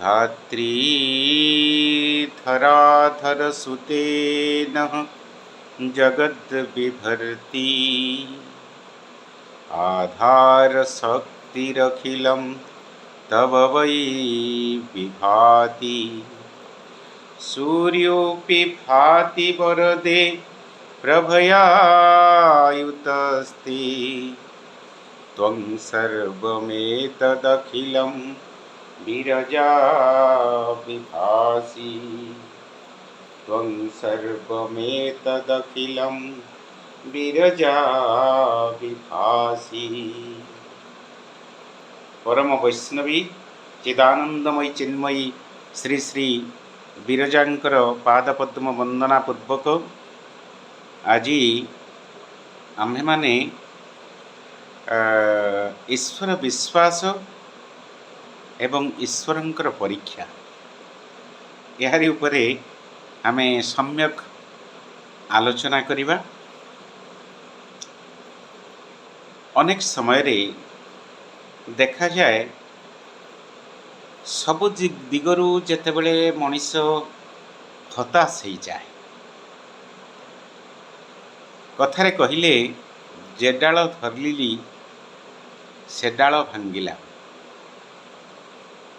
ଧାତ୍ରୀ ଧରାଧରସୁତେ ନଃ ଜଗଦ୍ବିଭର୍ତି ଆଧାରଶକ୍ତିରଖିलं ତବ ବୈ ବିଭାତି। ସୂର୍ୟୋପି ଭାତି ବରଦେ ପ୍ରଭୟାୟୁତସ୍ତେ ତ୍ୱଂ ସର୍ବମେତଦଖିलं ବିରଜା ବିଭାସି, ତ୍ୱଂ ସର୍ବମେତଦଖିलं ବିରଜା ବିଭାସି। ପରମ ବୈଷ୍ଣବୀ ଚିଦାନନ୍ଦମୟୀ ଚିନ୍ମୟୀ ଶ୍ରୀ ଶ୍ରୀ ବିରଜାଙ୍କର ପାଦପଦ୍ମ ବନ୍ଦନା ପୂର୍ବକ ଆଜି ଆମ୍ଭେମାନେ ଈଶ୍ୱର ବିଶ୍ୱାସ ଏବଂ ଈଶ୍ୱରଙ୍କର ପରୀକ୍ଷା, ଏହାରି ଉପରେ ଆମେ ସମ୍ୟକ ଆଲୋଚନା କରିବା। ଅନେକ ସମୟରେ ଦେଖାଯାଏ, ସବୁ ଦିଗରୁ ଯେତେବେଳେ ମଣିଷ ହତାଶ ହେଇଯାଏ, କଥାରେ କହିଲେ, ଯେ ଡାଳ ଧରିଲି ସେ ଡାଳ ଭାଙ୍ଗିଲା।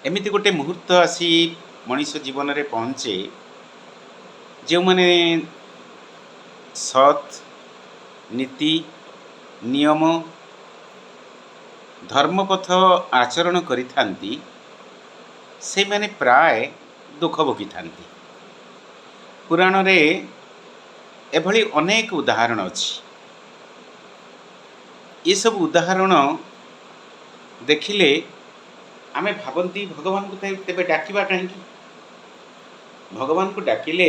ଏମିତି ଗୋଟେ ମୁହୂର୍ତ୍ତ ଆସି ମଣିଷ ଜୀବନରେ ପହଞ୍ଚେ, ଯେଉଁମାନେ ସତ୍, ନୀତି, ନିୟମ, ଧର୍ମପଥ ଆଚରଣ କରିଥାନ୍ତି, ସେଇମାନେ ପ୍ରାୟ ଦୁଃଖ ଭୋଗିଥାନ୍ତି। ପୁରାଣରେ ଏଭଳି ଅନେକ ଉଦାହରଣ ଅଛି। ଏସବୁ ଉଦାହରଣ ଦେଖିଲେ ଆମେ ଭାବନ୍ତି, ଭଗବାନଙ୍କୁ ତେବେ ଡାକିବା କାହିଁକି? ଭଗବାନଙ୍କୁ ଡାକିଲେ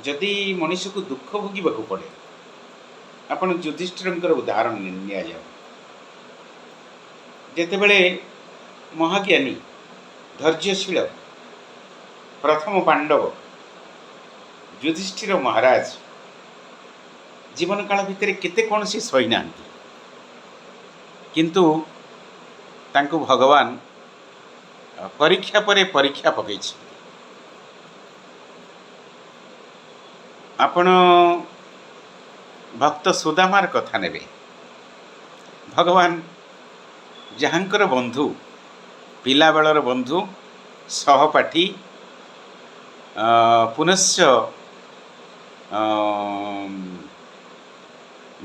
ଯଦି ମଣିଷକୁ ଦୁଃଖ ଭୋଗିବାକୁ ପଡ଼େ। ଆପଣ ଯୁଧିଷ୍ଠିରଙ୍କର ଉଦାହରଣ ନିଆଯାଉ। ଯେତେବେଳେ ମହାଜ୍ଞାନୀ, ଧୈର୍ଯ୍ୟଶୀଳ ପ୍ରଥମ ପାଣ୍ଡବ ଯୁଧିଷ୍ଠିର ମହାରାଜ ଜୀବନ କାଳ ଭିତରେ କେତେ କ'ଣ ସେ ସହିନାହାନ୍ତି, କିନ୍ତୁ ତାଙ୍କୁ ଭଗବାନ ପରୀକ୍ଷା ପରେ ପରୀକ୍ଷା ପକେଇଛନ୍ତି। ଆପଣ ଭକ୍ତ ସୁଦାମାର କଥା ନେବେ। ଭଗବାନ ଯାହାଙ୍କର ବନ୍ଧୁ, ପିଲାବେଳର ବନ୍ଧୁ, ସହପାଠୀ, ପୁନଶ୍ଚ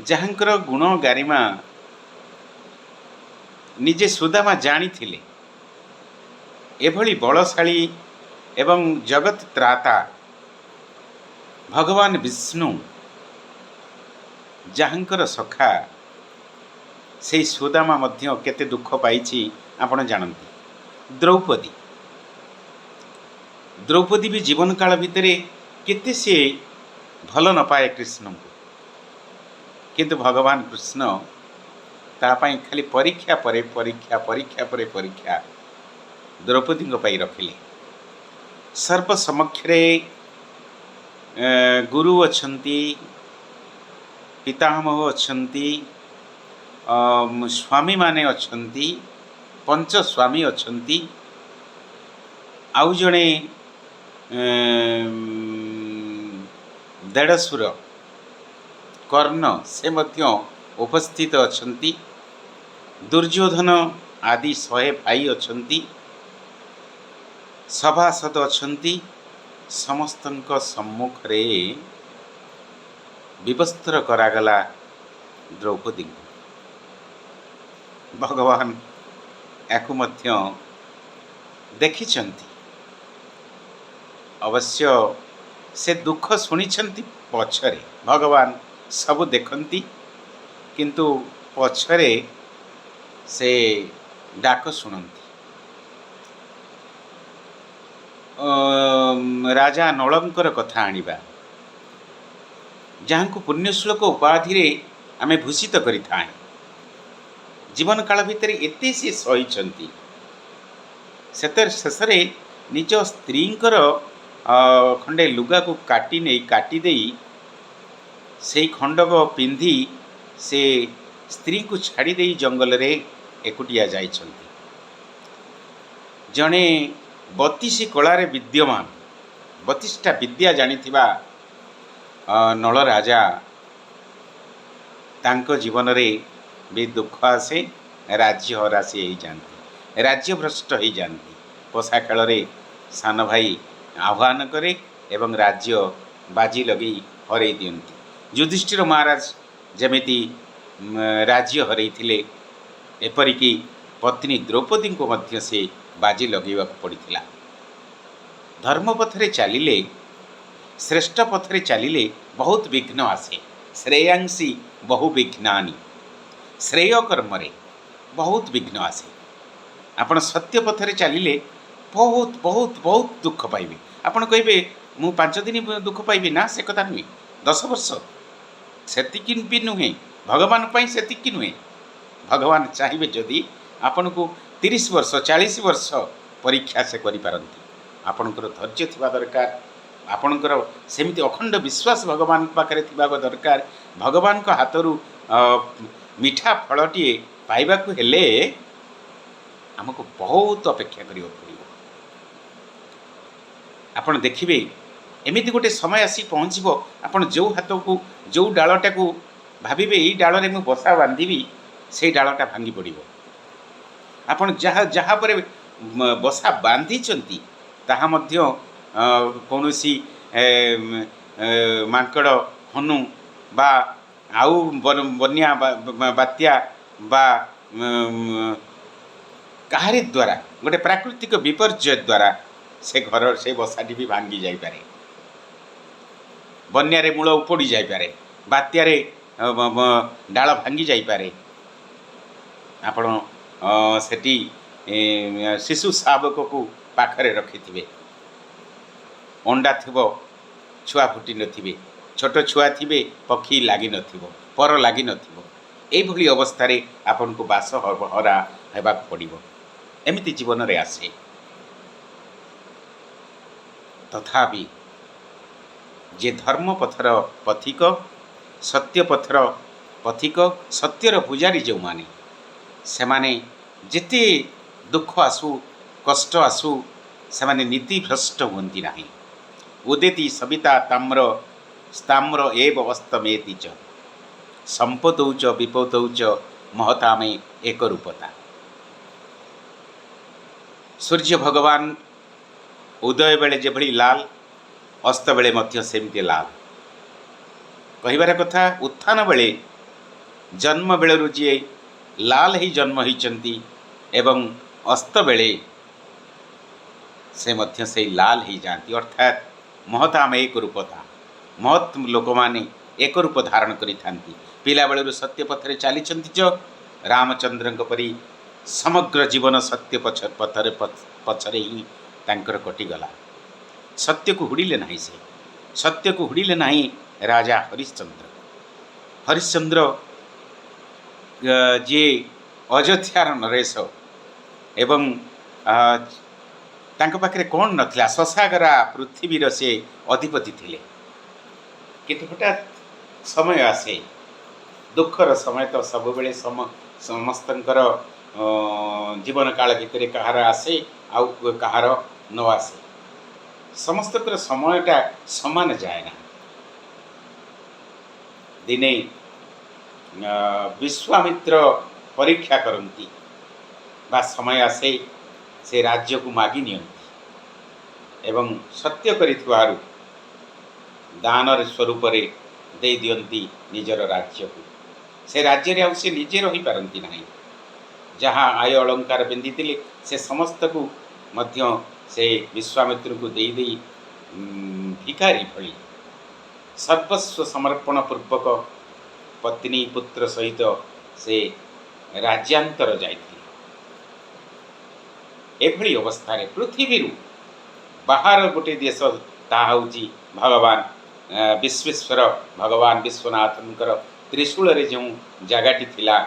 ଯାହାଙ୍କର ଗୁଣ ଗାରିମା ନିଜେ ସୁଦାମା ଜାଣିଥିଲେ, ଏଭଳି ବଳଶାଳୀ ଏବଂ ଜଗତ ତ୍ରାତା ଭଗବାନ ବିଷ୍ଣୁ ଯାହାଙ୍କର ସଖା, ସେଇ ସୁଦାମା ମଧ୍ୟ କେତେ ଦୁଃଖ ପାଇଛି ଆପଣ ଜାଣନ୍ତି। ଦ୍ରୌପଦୀ ବି ଜୀବନ କାଳ ଭିତରେ କେତେ ସିଏ ଭଲ ନ ପାଏ କୃଷ୍ଣଙ୍କୁ, କିନ୍ତୁ ଭଗବାନ କୃଷ୍ଣ ତା ପାଇଁ ଖାଲି ପରୀକ୍ଷା ପରେ ପରୀକ୍ଷା, ପରୀକ୍ଷା ପରେ ପରୀକ୍ଷା ଦ୍ରୌପଦୀଙ୍କ ପାଇଁ ରଖିଲେ। ସର୍ବସମକ୍ଷରେ ଗୁରୁ ଅଛନ୍ତି, ପିତାମହ ଅଛନ୍ତି, ସ୍ୱାମୀମାନେ ଅଛନ୍ତି, ପଞ୍ଚ ସ୍ୱାମୀ ଅଛନ୍ତି, ଆଉ ଜଣେ ଦେଢ଼ଶୁର କର୍ଣ୍ଣ ସେ ମଧ୍ୟ ଉପସ୍ଥିତ ଅଛନ୍ତି, ଦୁର୍ଯ୍ୟୋଧନ ଆଦି 100 ଭାଇ ଅଛନ୍ତି, ସଭାସଦ ଅଛନ୍ତି। ସମସ୍ତଙ୍କ ସମ୍ମୁଖରେ ବିବସ୍ତ୍ର କରାଗଲା ଦ୍ରୌପଦୀଙ୍କୁ। ଭଗବାନ ୟାକୁ ମଧ୍ୟ ଦେଖିଛନ୍ତି। ଅବଶ୍ୟ ସେ ଦୁଃଖ ଶୁଣିଛନ୍ତି ପଛରେ। ଭଗବାନ ସବୁ ଦେଖନ୍ତି, କିନ୍ତୁ ପଛରେ ସେ ଡାକ ଶୁଣନ୍ତି। ରାଜା ନଳଙ୍କର କଥା ଆଣିବା, ଯାହାଙ୍କୁ ପୁଣ୍ୟଶ୍ଲୋକ ଉପାଧିରେ ଆମେ ଭୂଷିତ କରିଥାଏଁ। ଜୀବନ କାଳ ଭିତରେ ଏତେ ସେ ସହିଛନ୍ତି, ସେତେ ଶେଷରେ ନିଜ ସ୍ତ୍ରୀଙ୍କର ଖଣ୍ଡେ ଲୁଗାକୁ କାଟି ନେଇ, କାଟି ଦେଇ, ସେଇ ଖଣ୍ଡକ ପିନ୍ଧି ସେ ସ୍ତ୍ରୀଙ୍କୁ ଛାଡ଼ି ଦେଇ ଜଙ୍ଗଲରେ ଏକୁଟିଆ ଯାଇଛନ୍ତି। ଜଣେ 32 କଳାରେ ବିଦ୍ୟମାନ, 32ଟା ବିଦ୍ୟା ଜାଣିଥିବା ନଳ ରାଜା, ତାଙ୍କ ଜୀବନରେ ବି ଦୁଃଖ ଆସେ, ରାଜ୍ୟ ହରାସି ହେଇଯାଆନ୍ତି, ରାଜ୍ୟ ଭ୍ରଷ୍ଟ ହେଇଯାଆନ୍ତି। ପଶା ଖେଳରେ ସାନ ଭାଇ ଆହ୍ୱାନ କରେ ଏବଂ ରାଜ୍ୟ ବାଜି ଲଗେଇ ହରେଇ ଦିଅନ୍ତି। ଯୁଧିଷ୍ଠିର ମହାରାଜ ଯେମିତି ରାଜ୍ୟ ହରେଇଥିଲେ, ଏପରିକି ପତ୍ନୀ ଦ୍ରୌପଦୀଙ୍କୁ ମଧ୍ୟ ସେ ବାଜି ଲଗେଇବାକୁ ପଡ଼ିଥିଲା। ଧର୍ମ ପଥରେ ଚାଲିଲେ, ଶ୍ରେଷ୍ଠ ପଥରେ ଚାଲିଲେ ବହୁତ ବିଘ୍ନ ଆସେ। ଶ୍ରେୟାଂସି ବହୁ ବିଘ୍ନାନି। ଶ୍ରେୟ କର୍ମରେ ବହୁତ ବିଘ୍ନ ଆସେ। ଆପଣ ସତ୍ୟ ପଥରେ ଚାଲିଲେ ବହୁତ ବହୁତ ବହୁତ ଦୁଃଖ ପାଇବେ। ଆପଣ କହିବେ, ମୁଁ 5 ଦିନ ଦୁଃଖ ପାଇବି। ନା, ସେ କଥା ନୁହେଁ। 10 ବର୍ଷ, ସେତିକି ବି ନୁହେଁ। ଭଗବାନ ପାଇଁ ସେତିକି ନୁହେଁ। ଭଗବାନ ଚାହିଁବେ ଯଦି ଆପଣଙ୍କୁ 30 ବର୍ଷ, 40 ବର୍ଷ ପରୀକ୍ଷା ସେ କରିପାରନ୍ତି। ଆପଣଙ୍କର ଧୈର୍ଯ୍ୟ ଥିବା ଦରକାର। ଆପଣଙ୍କର ସେମିତି ଅଖଣ୍ଡ ବିଶ୍ୱାସ ଭଗବାନଙ୍କ ପାଖରେ ଥିବା ଦରକାର। ଭଗବାନଙ୍କ ହାତରୁ ମିଠା ଫଳଟିଏ ପାଇବାକୁ ହେଲେ ଆମକୁ ବହୁତ ଅପେକ୍ଷା କରିବାକୁ ପଡ଼ିବ। ଆପଣ ଦେଖିବେ, ଏମିତି ଗୋଟେ ସମୟ ଆସି ପହଞ୍ଚିବ, ଆପଣ ଯେଉଁ ହାତକୁ, ଯେଉଁ ଡାଳଟାକୁ ଭାବିବେ ଏଇ ଡାଳରେ ମୁଁ ବସା ବାନ୍ଧିବି, ସେଇ ଡାଳଟା ଭାଙ୍ଗି ପଡ଼ିବ। ଆପଣ ଯାହା ଯାହା ଉପରେ ବସା ବାନ୍ଧିଛନ୍ତି, ତାହା ମଧ୍ୟ କୌଣସି ମାଙ୍କଡ଼, ହନୁ ବା ଆଉ ବନ୍ୟା, ବାତ୍ୟା ବା କାହାରି ଦ୍ୱାରା, ଗୋଟେ ପ୍ରାକୃତିକ ବିପର୍ଯ୍ୟୟ ଦ୍ୱାରା ସେ ଘର, ସେ ବସାଟି ବି ଭାଙ୍ଗି ଯାଇପାରେ। ବନ୍ୟାରେ ମୂଳ ଉପୁଡ଼ି ଯାଇପାରେ। ବାତ୍ୟାରେ ଡାଳ ଭାଙ୍ଗି ଯାଇପାରେ। ଆପଣ ସେଠି ଶିଶୁ ଶାବକକୁ ପାଖରେ ରଖିଥିବେ, ଅଣ୍ଡା ଥିବ, ଛୁଆ ଫୁଟି ନଥିବେ, ଛୋଟ ଛୁଆ ଥିବେ, ପକ୍ଷୀ ଲାଗିନଥିବ, ପର ଲାଗିନଥିବ। ଏଇଭଳି ଅବସ୍ଥାରେ ଆପଣଙ୍କୁ ବାସ ହରା ହେବାକୁ ପଡ଼ିବ। ଏମିତି ଜୀବନରେ ଆସେ। ତଥାପି ଯେ ଧର୍ମ ପଥର ପଥିକ, ସତ୍ୟ ପଥର ପଥିକ, ସତ୍ୟର ପୂଜାରୀ ଯେଉଁମାନେ, ସେମାନେ ଯେତେ ଦୁଃଖ ଆସୁ, କଷ୍ଟ ଆସୁ, ସେମାନେ ନୀତିଭ୍ରଷ୍ଟ ହୁଅନ୍ତି ନାହିଁ। ଉଦେତି ସବିତା ତାମ୍ର ସ୍ତାମ୍ର ଏବ ଅସ୍ତମେତି ଚ ସମ୍ପଦୌ ଚ ବିପଦୌ ଚ ମହତାମେ ଏକରୂପତା। ସୂର୍ଯ୍ୟ ଭଗବାନ ଉଦୟ ବେଳେ ଯେଭଳି ଲାଲ, ଅସ୍ତ ବେଳେ ମଧ୍ୟ ସେମିତି ଲାଲ। କହିବାର କଥା, ଉତ୍ଥାନ ବେଳେ, ଜନ୍ମ ବେଳରୁ ଯିଏ ଲାଲ ହେଇ ଜନ୍ମ ହେଇଛନ୍ତି ଏବଂ ଅସ୍ତ ବେଳେ ସେ ମଧ୍ୟ ସେଇ ଲାଲ ହେଇଯାଆନ୍ତି। ଅର୍ଥାତ୍ ମହତାମ ଏକ ରୂପତା। ମହତ୍ ଲୋକମାନେ ଏକ ରୂପ ଧାରଣ କରିଥାନ୍ତି। ପିଲାବେଳରୁ ସତ୍ୟ ପଥରେ ଚାଲିଛନ୍ତି ଯେ ରାମଚନ୍ଦ୍ରଙ୍କ ପରି ସମଗ୍ର ଜୀବନ ସତ୍ୟ ପଥରେ ପଛରେ ହିଁ ତାଙ୍କର କଟିଗଲା। ସତ୍ୟକୁ ହୁଡ଼ିଲେ ନାହିଁ ସେ। ସତ୍ୟକୁ ହୁଡ଼ିଲେ ନାହିଁ ରାଜା ହରିଶ୍ଚନ୍ଦ୍ର। ହରିଶ୍ଚନ୍ଦ୍ର ଯିଏ ଅଯୋଧ୍ୟାର ନରେଶ ଏବଂ ତାଙ୍କ ପାଖରେ କ'ଣ ନଥିଲା? ସସାଗରା ପୃଥିବୀର ସେ ଅଧିପତି ଥିଲେ। କିନ୍ତୁ ହଠାତ୍ ସମୟ ଆସେ। ଦୁଃଖର ସମୟ ତ ସବୁବେଳେ ସମସ୍ତଙ୍କର ଜୀବନ କାଳ ଭିତରେ କାହାର ଆସେ ଆଉ କାହାର ନ ଆସେ। ସମସ୍ତଙ୍କର ସମୟଟା ସମାନ ଯାଏ ନା। ଦିନେ ବିଶ୍ୱାମିତ୍ର ପରୀକ୍ଷା କରନ୍ତି ବା ସମୟ ଆସେ, ସେ ରାଜ୍ୟକୁ ମାଗି ନିଅନ୍ତି ଏବଂ ସତ୍ୟ କରିଥିବାରୁ ଦାନର ସ୍ୱରୂପରେ ଦେଇ ଦିଅନ୍ତି ନିଜର ରାଜ୍ୟକୁ। ସେ ରାଜ୍ୟରେ ଆଉ ସେ ନିଜେ ରହିପାରନ୍ତି ନାହିଁ। ଯାହା ଆୟ ଅଳଙ୍କାର ପିନ୍ଧିଥିଲେ, ସେ ସମସ୍ତକୁ ମଧ୍ୟ ସେ ବିଶ୍ୱାମିତ୍ରଙ୍କୁ ଦେଇ ଦେଇ ଭିକାରୀ ଭଳି ସର୍ବସ୍ୱ ସମର୍ପଣ ପୂର୍ବକ ପତ୍ନୀ ପୁତ୍ର ସହିତ ସେ ରାଜ୍ୟାନ୍ତର ଯାଇଥିଲେ। ଏଭଳି ଅବସ୍ଥାରେ ପୃଥିବୀରୁ ବାହାର ଗୋଟେ ଦେଶ, ତାହା ହେଉଛି ଭଗବାନ ବିଶ୍ୱେଶ୍ୱର ଭଗବାନ ବିଶ୍ୱନାଥଙ୍କର ତ୍ରିଶୂଳରେ ଯେଉଁ ଜାଗାଟି ଥିଲା,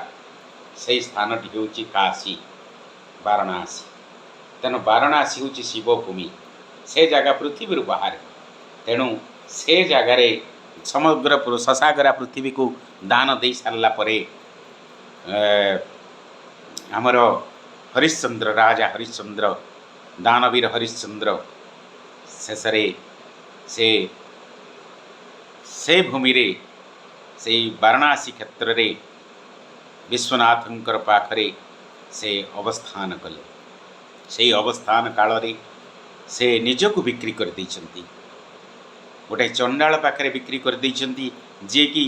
ସେଇ ସ୍ଥାନଟି ହେଉଛି କାଶୀ, ବାରଣାସୀ। ତେଣୁ ବାରଣାସୀ ହେଉଛି ଶିବଭୂମି। ସେ ଜାଗା ପୃଥିବୀରୁ ବାହାରେ। ତେଣୁ ସେ ଜାଗାରେ ସମଗ୍ର ସସାଗରା ପୃଥିବୀକୁ ଦାନ ଦେଇ ସାରିଲା ପରେ ଆମର ହରିଶ୍ଚନ୍ଦ୍ର, ରାଜା ହରିଶ୍ଚନ୍ଦ୍ର ଦାନବୀର ହରିଶ୍ଚନ୍ଦ୍ର ଶେଷରେ ସେ ସେ ଭୂମିରେ, ସେଇ ବାରାଣାସୀ କ୍ଷେତ୍ରରେ ବିଶ୍ୱନାଥଙ୍କର ପାଖରେ ସେ ଅବସ୍ଥାନ କଲେ। ସେଇ ଅବସ୍ଥାନ କାଳରେ ସେ ନିଜକୁ ବିକ୍ରି କରିଦେଇଛନ୍ତି, ଗୋଟେ ଚଣ୍ଡାଳ ପାଖରେ ବିକ୍ରି କରିଦେଇଛନ୍ତି, ଯିଏକି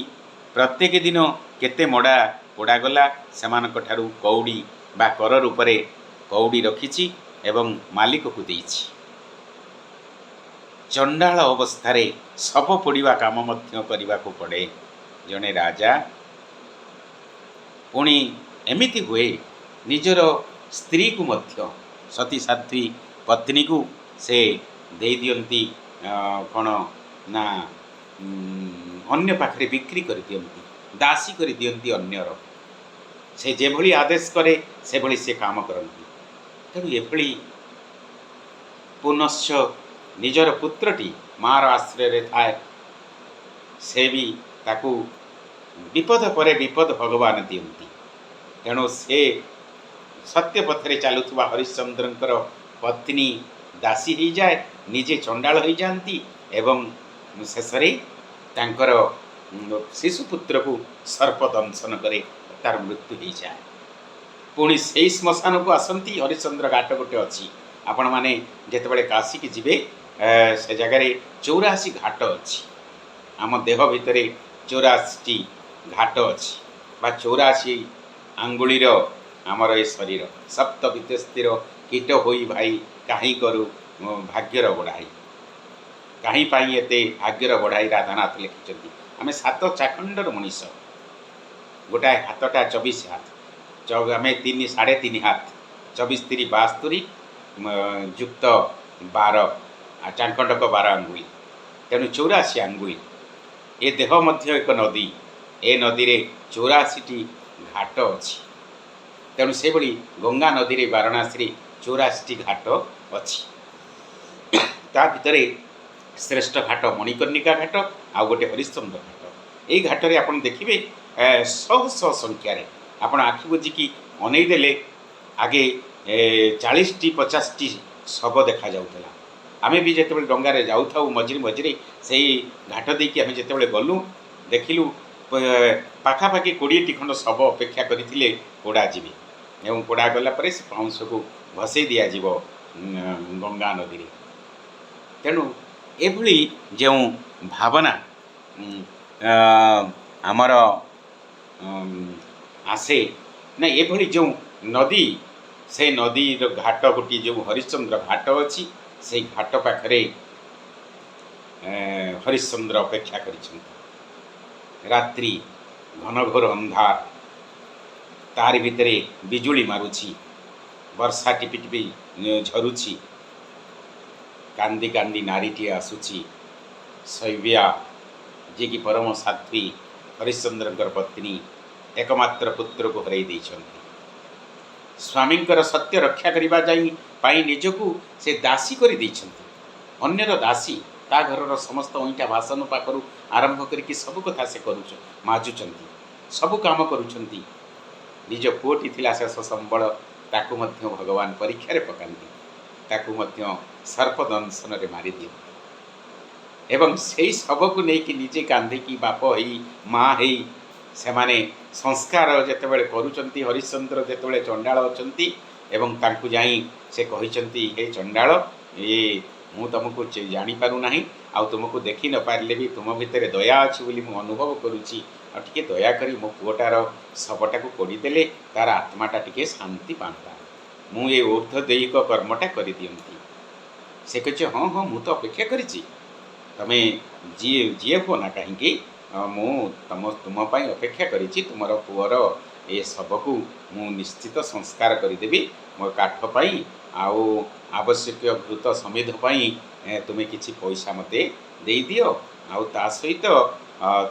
ପ୍ରତ୍ୟେକ ଦିନ କେତେ ମଡ଼ା ପୋଡ଼ାଗଲା ସେମାନଙ୍କ ଠାରୁ କଉଡ଼ି ବା କର ରୂପରେ କଉଡ଼ି ରଖିଛି ଏବଂ ମାଲିକକୁ ଦେଇଛି। ଚଣ୍ଡାଳ ଅବସ୍ଥାରେ ଶବ ପୋଡ଼ିବା କାମ ମଧ୍ୟ କରିବାକୁ ପଡ଼େ ଜଣେ ରାଜା। ପୁଣି ଏମିତି ହୁଏ, ନିଜର ସ୍ତ୍ରୀକୁ ମଧ୍ୟ, ସତୀ ସାଧ୍ୱୀ ପତ୍ନୀକୁ ସେ ଦେଇଦିଅନ୍ତି, କ'ଣ ନା ଅନ୍ୟ ପାଖରେ ବିକ୍ରି କରିଦିଅନ୍ତି, ଦାସୀ କରିଦିଅନ୍ତି ଅନ୍ୟର। ସେ ଯେଭଳି ଆଦେଶ କରେ, ସେଭଳି ସେ କାମ କରନ୍ତି। ତେଣୁ ଏଭଳି ପୁନଶ୍ଚ ନିଜର ପୁତ୍ରଟି ମାର ଆଶ୍ରୟରେ ଥାଏ, ସେ ବି ତାକୁ ବିପଦ ପରେ ବିପଦ ଭଗବାନ ଦିଅନ୍ତି। ତେଣୁ ସେ ସତ୍ୟ ପଥରେ ଚାଲୁଥିବା ହରିଶ୍ଚନ୍ଦ୍ରଙ୍କର ପତ୍ନୀ ଦାସୀ ହେଇଯାଏ, ନିଜେ ଚଣ୍ଡାଳ ହେଇଯାଆନ୍ତି ଏବଂ ଶେଷରେ ତାଙ୍କର ଶିଶୁପୁତ୍ରକୁ ସର୍ପ ଦଂଶନ କରେ, ତାର ମୃତ୍ୟୁ ହେଇଯାଏ। ପୁଣି ସେଇ ଶ୍ମଶାନକୁ ଆସନ୍ତି। ହରିଶ୍ଚନ୍ଦ୍ର ଘାଟ ଗୋଟେ ଅଛି। ଆପଣମାନେ ଯେତେବେଳେ କାଶୀକି ଯିବେ, ସେ ଜାଗାରେ 84 ଘାଟ ଅଛି। ଆମ ଦେହ ଭିତରେ 84ଟି ଘାଟ ଅଛି ବା 84 ଆଙ୍ଗୁଳିର ଆମର ଏ ଶରୀର। ସପ୍ତ ବିତସ୍ଥିର କୀଟ ହୋଇ ଭାଇ କାହିଁ କରୁ ଭାଗ୍ୟର ବଢ଼ାଇ, କାହିଁ ପାଇଁ ଏତେ ଭାଗ୍ୟର ବଢ଼ାଇ, ରାଧାନାଥ ଲେଖିଛନ୍ତି। ଆମେ ସାତ ଚାଖଣ୍ଡର ମଣିଷ। ଗୋଟାଏ ହାତଟା 24 ହାତ, ଆମେ ତିନି ସାଢ଼େ ତିନି ହାତ, 24 ତିରି 72 ଯୁକ୍ତ 12, ଆଉ ଚାଖଣ୍ଡକ 12 ଆଙ୍ଗୁଳି, ତେଣୁ 84 ଆଙ୍ଗୁଳି। ଏ ଦେହ ମଧ୍ୟ ଏକ ନଦୀ। ଏ ନଦୀରେ 84ଟି ଘାଟ ଅଛି। ତେଣୁ ସେଭଳି ଗଙ୍ଗା ନଦୀରେ ବାରାଣାସୀରେ 84ଟି ଘାଟ ଅଛି। ତା ଭିତରେ ଶ୍ରେଷ୍ଠ ଘାଟ ମଣିକର୍ଣ୍ଣିକା ଘାଟ, ଆଉ ଗୋଟେ ହରିଶ୍ଚନ୍ଦ୍ର ଘାଟ। ଏଇ ଘାଟରେ ଆପଣ ଦେଖିବେ ଶହ ଶହ ସଂଖ୍ୟାରେ, ଆପଣ ଆଖି ବୁଜିକି ଅନେଇ ଦେଲେ ଆଗେ 40ଟି 50ଟି ଶବ ଦେଖାଯାଉଥିଲା। ଆମେ ବି ଯେତେବେଳେ ଡଙ୍ଗାରେ ଯାଉଥାଉ ମଝିରେ ମଝିରେ, ସେଇ ଘାଟ ଦେଇକି ଆମେ ଯେତେବେଳେ ଗଲୁ, ଦେଖିଲୁ ପାଖାପାଖି 20ଟି ଖଣ୍ଡ ଶବ ଅପେକ୍ଷା କରିଥିଲେ ପୋଡ଼ା ଯିବେ ଏବଂ ପୋଡ଼ା ଗଲା ପରେ ସେ ପାଉଁଶକୁ ଭସେଇ ଦିଆଯିବ ଗଙ୍ଗା ନଦୀରେ। ତେଣୁ ଏଭଳି ଯେଉଁ ଭାବନା ଆମର ଆସେ ନା, ଏଭଳି ଯେଉଁ ନଦୀ, ସେ ନଦୀର ଘାଟ ଗୋଟିଏ ଯେଉଁ ହରିଶ୍ଚନ୍ଦ୍ର ଘାଟ ଅଛି, ସେଇ ଘାଟ ପାଖରେ ହରିଶ୍ଚନ୍ଦ୍ର ଅପେକ୍ଷା କରିଛନ୍ତି। ରାତ୍ରି ଘନଘୋର ଅନ୍ଧାର, ତାରି ଭିତରେ ବିଜୁଳି ମାରୁଛି, ବର୍ଷା ଟିପି ଟିପି ଝରୁଛି। କାନ୍ଦି କାନ୍ଦି ନାରୀଟିଏ ଆସୁଛି, ଶୈବ୍ୟା, ଯିଏକି ପରମ ସାଧ୍ୱୀ ହରିଶ୍ଚନ୍ଦ୍ରଙ୍କର ପତ୍ନୀ, ଏକମାତ୍ର ପୁତ୍ରକୁ ହରାଇ ଦେଇଛନ୍ତି। ସ୍ୱାମୀଙ୍କର ସତ୍ୟ ରକ୍ଷା କରିବା ଯାଇ ପାଇଁ ନିଜକୁ ସେ ଦାସୀ କରିଦେଇଛନ୍ତି, ଅନ୍ୟର ଦାସୀ। ତା ଘରର ସମସ୍ତ ଅଇଁଠା ବାସନ ପାଖରୁ ଆରମ୍ଭ କରିକି ସବୁ କଥା ସେ କରୁଛ ମାଜୁଛନ୍ତି, ସବୁ କାମ କରୁଛନ୍ତି। ନିଜ ପୁଅଟି ଥିଲା ଶେଷ ସମ୍ବଳ, ତାକୁ ମଧ୍ୟ ଭଗବାନ ପରୀକ୍ଷାରେ ପକାନ୍ତି, ତାକୁ ମଧ୍ୟ ସର୍ପ ଦଂଶନରେ ମାରିଦିଅନ୍ତି ଏବଂ ସେଇ ଶବକୁ ନେଇକି ନିଜେ କାନ୍ଦିକି ବାପ ହେଇ ମା ହେଇ ସେମାନେ ସଂସ୍କାର ଯେତେବେଳେ କରୁଛନ୍ତି, ହରିଶ୍ଚନ୍ଦ୍ର ଯେତେବେଳେ ଚଣ୍ଡାଳ ଅଛନ୍ତି ଏବଂ ତାଙ୍କୁ ଯାଇ ସେ କହିଛନ୍ତି, ହେ ଚଣ୍ଡାଳ, ଏ ମୁଁ ତୁମକୁ ଜାଣିପାରୁନାହିଁ ଆଉ ତୁମକୁ ଦେଖି ନପାରିଲେ ବି ତୁମ ଭିତରେ ଦୟା ଅଛି ବୋଲି ମୁଁ ଅନୁଭବ କରୁଛି, ଆଉ ଟିକେ ଦୟାକରି ମୋ ପୁଅଟାର ଶବଟାକୁ ପୋଡ଼ିଦେଲେ ତାର ଆତ୍ମାଟା ଟିକେ ଶାନ୍ତି ପାଆନ୍ତା, ମୁଁ ଏ ଊର୍ଦ୍ଧ୍ୱ ଦୈହିକ କର୍ମଟା କରିଦିଅନ୍ତି। ସେ କହିଛି, ହଁ ହଁ, ମୁଁ ତ ଅପେକ୍ଷା କରିଛି, ତମେ ଯିଏ ଯିଏ ହୁଅ ନା କାହିଁକି, ମୁଁ ତୁମ ପାଇଁ ଅପେକ୍ଷା କରିଛି। ତୁମର ପୁଅର ଏ ଶବକୁ ମୁଁ ନିଶ୍ଚିତ ସଂସ୍କାର କରିଦେବି। ମୋ କାଠ ପାଇଁ ଆଉ ଆବଶ୍ୟକୀୟ ଘୃତ ସମିଧ ପାଇଁ ତୁମେ କିଛି ପଇସା ମୋତେ ଦେଇଦିଅ, ଆଉ ତା ସହିତ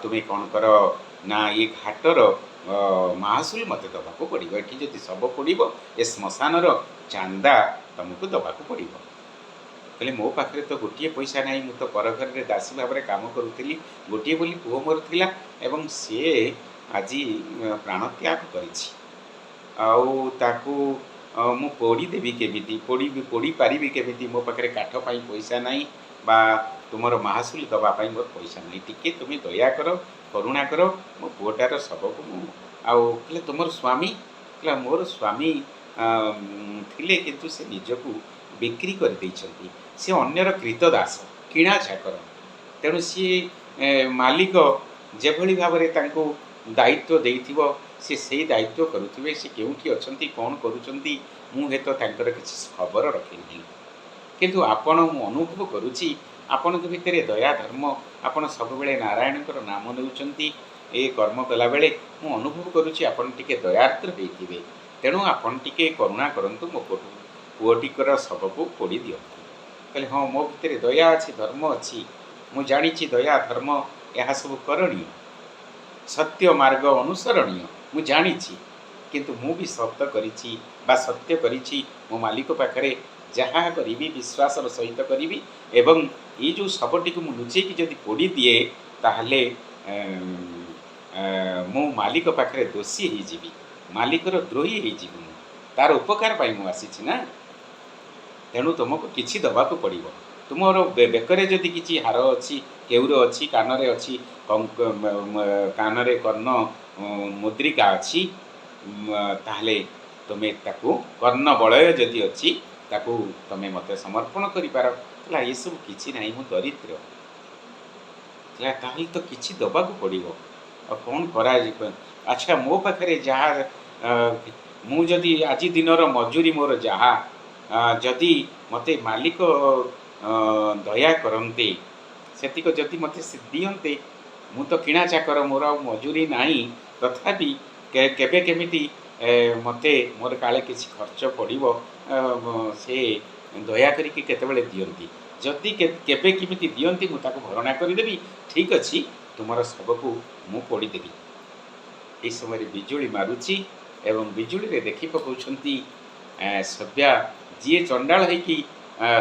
ତୁମେ କ'ଣ କର ନା ଏ ଘାଟର ମାହସୁଲ ମୋତେ ଦେବାକୁ ପଡ଼ିବ। ଏଠି ଯଦି ଶବ ପୋଡ଼ିବ, ଏ ଶ୍ମଶାନର ଚାନ୍ଦା ତୁମକୁ ଦେବାକୁ ପଡ଼ିବ। କହିଲେ, ମୋ ପାଖରେ ତ ଗୋଟିଏ ପଇସା ନାହିଁ, ମୁଁ ତ ପର ଘରରେ ଦାସୀ ଭାବରେ କାମ କରୁଥିଲି, ଗୋଟିଏ ବୋଲି ପୁଅ ମୋର ଥିଲା ଏବଂ ସିଏ ଆଜି ପ୍ରାଣତ୍ୟାଗ କରିଛି, ଆଉ ତାକୁ ମୁଁ ପୋଡ଼ିଦେବି କେମିତି, ପୋଡ଼ି ପାରିବି କେମିତି? ମୋ ପାଖରେ କାଠ ପାଇଁ ପଇସା ନାହିଁ ବା ତୁମର ମାହାସୁଲ ଦେବା ପାଇଁ ମୋର ପଇସା ନାହିଁ। ଟିକେ ତୁମେ ଦୟା କର, କରୁଣା କର, ମୋ ପୁଅଟାର ଶବକୁ ମୁଁ। ଆଉ କହିଲେ, ତୁମର ସ୍ୱାମୀ? କହିଲା, ମୋର ସ୍ୱାମୀ ଥିଲେ, କିନ୍ତୁ ସେ ନିଜକୁ ବିକ୍ରି କରିଦେଇଛନ୍ତି। ସେ ଅନ୍ୟର କ୍ରୀତଦାସ, କିଣା ଚାକର। ତେଣୁ ସିଏ ମାଲିକ ଯେଭଳି ଭାବରେ ତାଙ୍କୁ ଦାୟିତ୍ୱ ଦେଇଥିବ, ସେ ସେଇ ଦାୟିତ୍ୱ କରୁଥିବେ। ସେ କେଉଁଠି ଅଛନ୍ତି, କ'ଣ କରୁଛନ୍ତି, ମୁଁ ହୁଏତ ତାଙ୍କର କିଛି ଖବର ରଖିନାହିଁ। କିନ୍ତୁ ଆପଣ, ମୁଁ ଅନୁଭବ କରୁଛି ଆପଣଙ୍କ ଭିତରେ ଦୟା, ଧର୍ମ, ଆପଣ ସବୁବେଳେ ନାରାୟଣଙ୍କର ନାମ ନେଉଛନ୍ତି। ଏ କର୍ମ କଲାବେଳେ ମୁଁ ଅନୁଭବ କରୁଛି ଆପଣ ଟିକେ ଦୟାର୍ଦ୍ର ହେଇଥିବେ। ତେଣୁ ଆପଣ ଟିକେ କରୁଣା କରନ୍ତୁ, ମୋ ପୁଅଟିଙ୍କର ଶବକୁ ପୋଡ଼ି ଦିଅନ୍ତୁ। କହିଲେ, ହଁ, ମୋ ଭିତରେ ଦୟା ଅଛି, ଧର୍ମ ଅଛି। ମୁଁ ଜାଣିଛି ଦୟା, ଧର୍ମ ଏହା ସବୁ କରଣୀୟ, ସତ୍ୟ ମାର୍ଗ ଅନୁସରଣୀୟ, ମୁଁ ଜାଣିଛି। କିନ୍ତୁ ମୁଁ ବି ସତ କରିଛି ବା ସତ୍ୟ କରିଛି ମୋ ମାଲିକ ପାଖରେ। ଯାହା କରିବି ବିଶ୍ୱାସର ସହିତ କରିବି ଏବଂ ଏଇ ଯେଉଁ ଶବଟିକୁ ମୁଁ ଲୁଚେଇକି ଯଦି ପୋଡ଼ି ଦିଏ, ତାହେଲେ ମୁଁ ମାଲିକ ପାଖରେ ଦୋଷୀ ହେଇଯିବି, ମାଲିକର ଦ୍ରୋହୀ ହେଇଯିବି। ମୁଁ ତାର ଉପକାର ପାଇଁ ମୁଁ ଆସିଛି ନା। ତେଣୁ ତୁମକୁ କିଛି ଦେବାକୁ ପଡ଼ିବ। ତୁମର ବେକରେ ଯଦି କିଛି ହାର ଅଛି, କେଉର ଅଛି, କାନରେ ଅଛି, କାନରେ କର୍ଣ୍ଣ ମୁଦ୍ରିକା ଅଛି, ତାହେଲେ ତୁମେ ତାକୁ, କର୍ଣ୍ଣ ବଳୟ ଯଦି ଅଛି, ତାକୁ ତୁମେ ମୋତେ ସମର୍ପଣ କରିପାର। କହିଲା, ଏସବୁ କିଛି ନାହିଁ, ମୁଁ ଦରିଦ୍ର। କହିଲା, ତାହେଲେ ତ କିଛି ଦେବାକୁ ପଡ଼ିବ, ଆଉ କ'ଣ କରାଯିବ? ଆଚ୍ଛା, ମୋ ପାଖରେ ଯାହା, ମୁଁ ଯଦି ଆଜି ଦିନର ମଜୁରୀ ମୋର ଯାହା, ଯଦି ମୋତେ ମାଲିକ ଦୟା କରନ୍ତେ, ସେତିକ ଯଦି ମୋତେ ସେ ଦିଅନ୍ତେ। ମୁଁ ତ କିଣା ଚାକର, ମୋର ଆଉ ମଜୁରୀ ନାହିଁ। ତଥାପି କେବେ କେମିତି ମୋତେ ମୋର କାଳେ କିଛି ଖର୍ଚ୍ଚ ପଡ଼ିବ, ସେ ଦୟା କରିକି କେତେବେଳେ ଦିଅନ୍ତି। ଯଦି କେବେ କେମିତି ଦିଅନ୍ତି, ମୁଁ ତାକୁ ଭରଣା କରିଦେବି। ଠିକ୍ ଅଛି, ତୁମର ଶବକୁ ମୁଁ ପୋଡ଼ିଦେବି। ଏହି ସମୟରେ ବିଜୁଳି ମାରୁଛି ଏବଂ ବିଜୁଳିରେ ଦେଖି ପକାଉଛନ୍ତି ସବ୍ୟା, ଯିଏ ଚଣ୍ଡାଳ ହେଇକି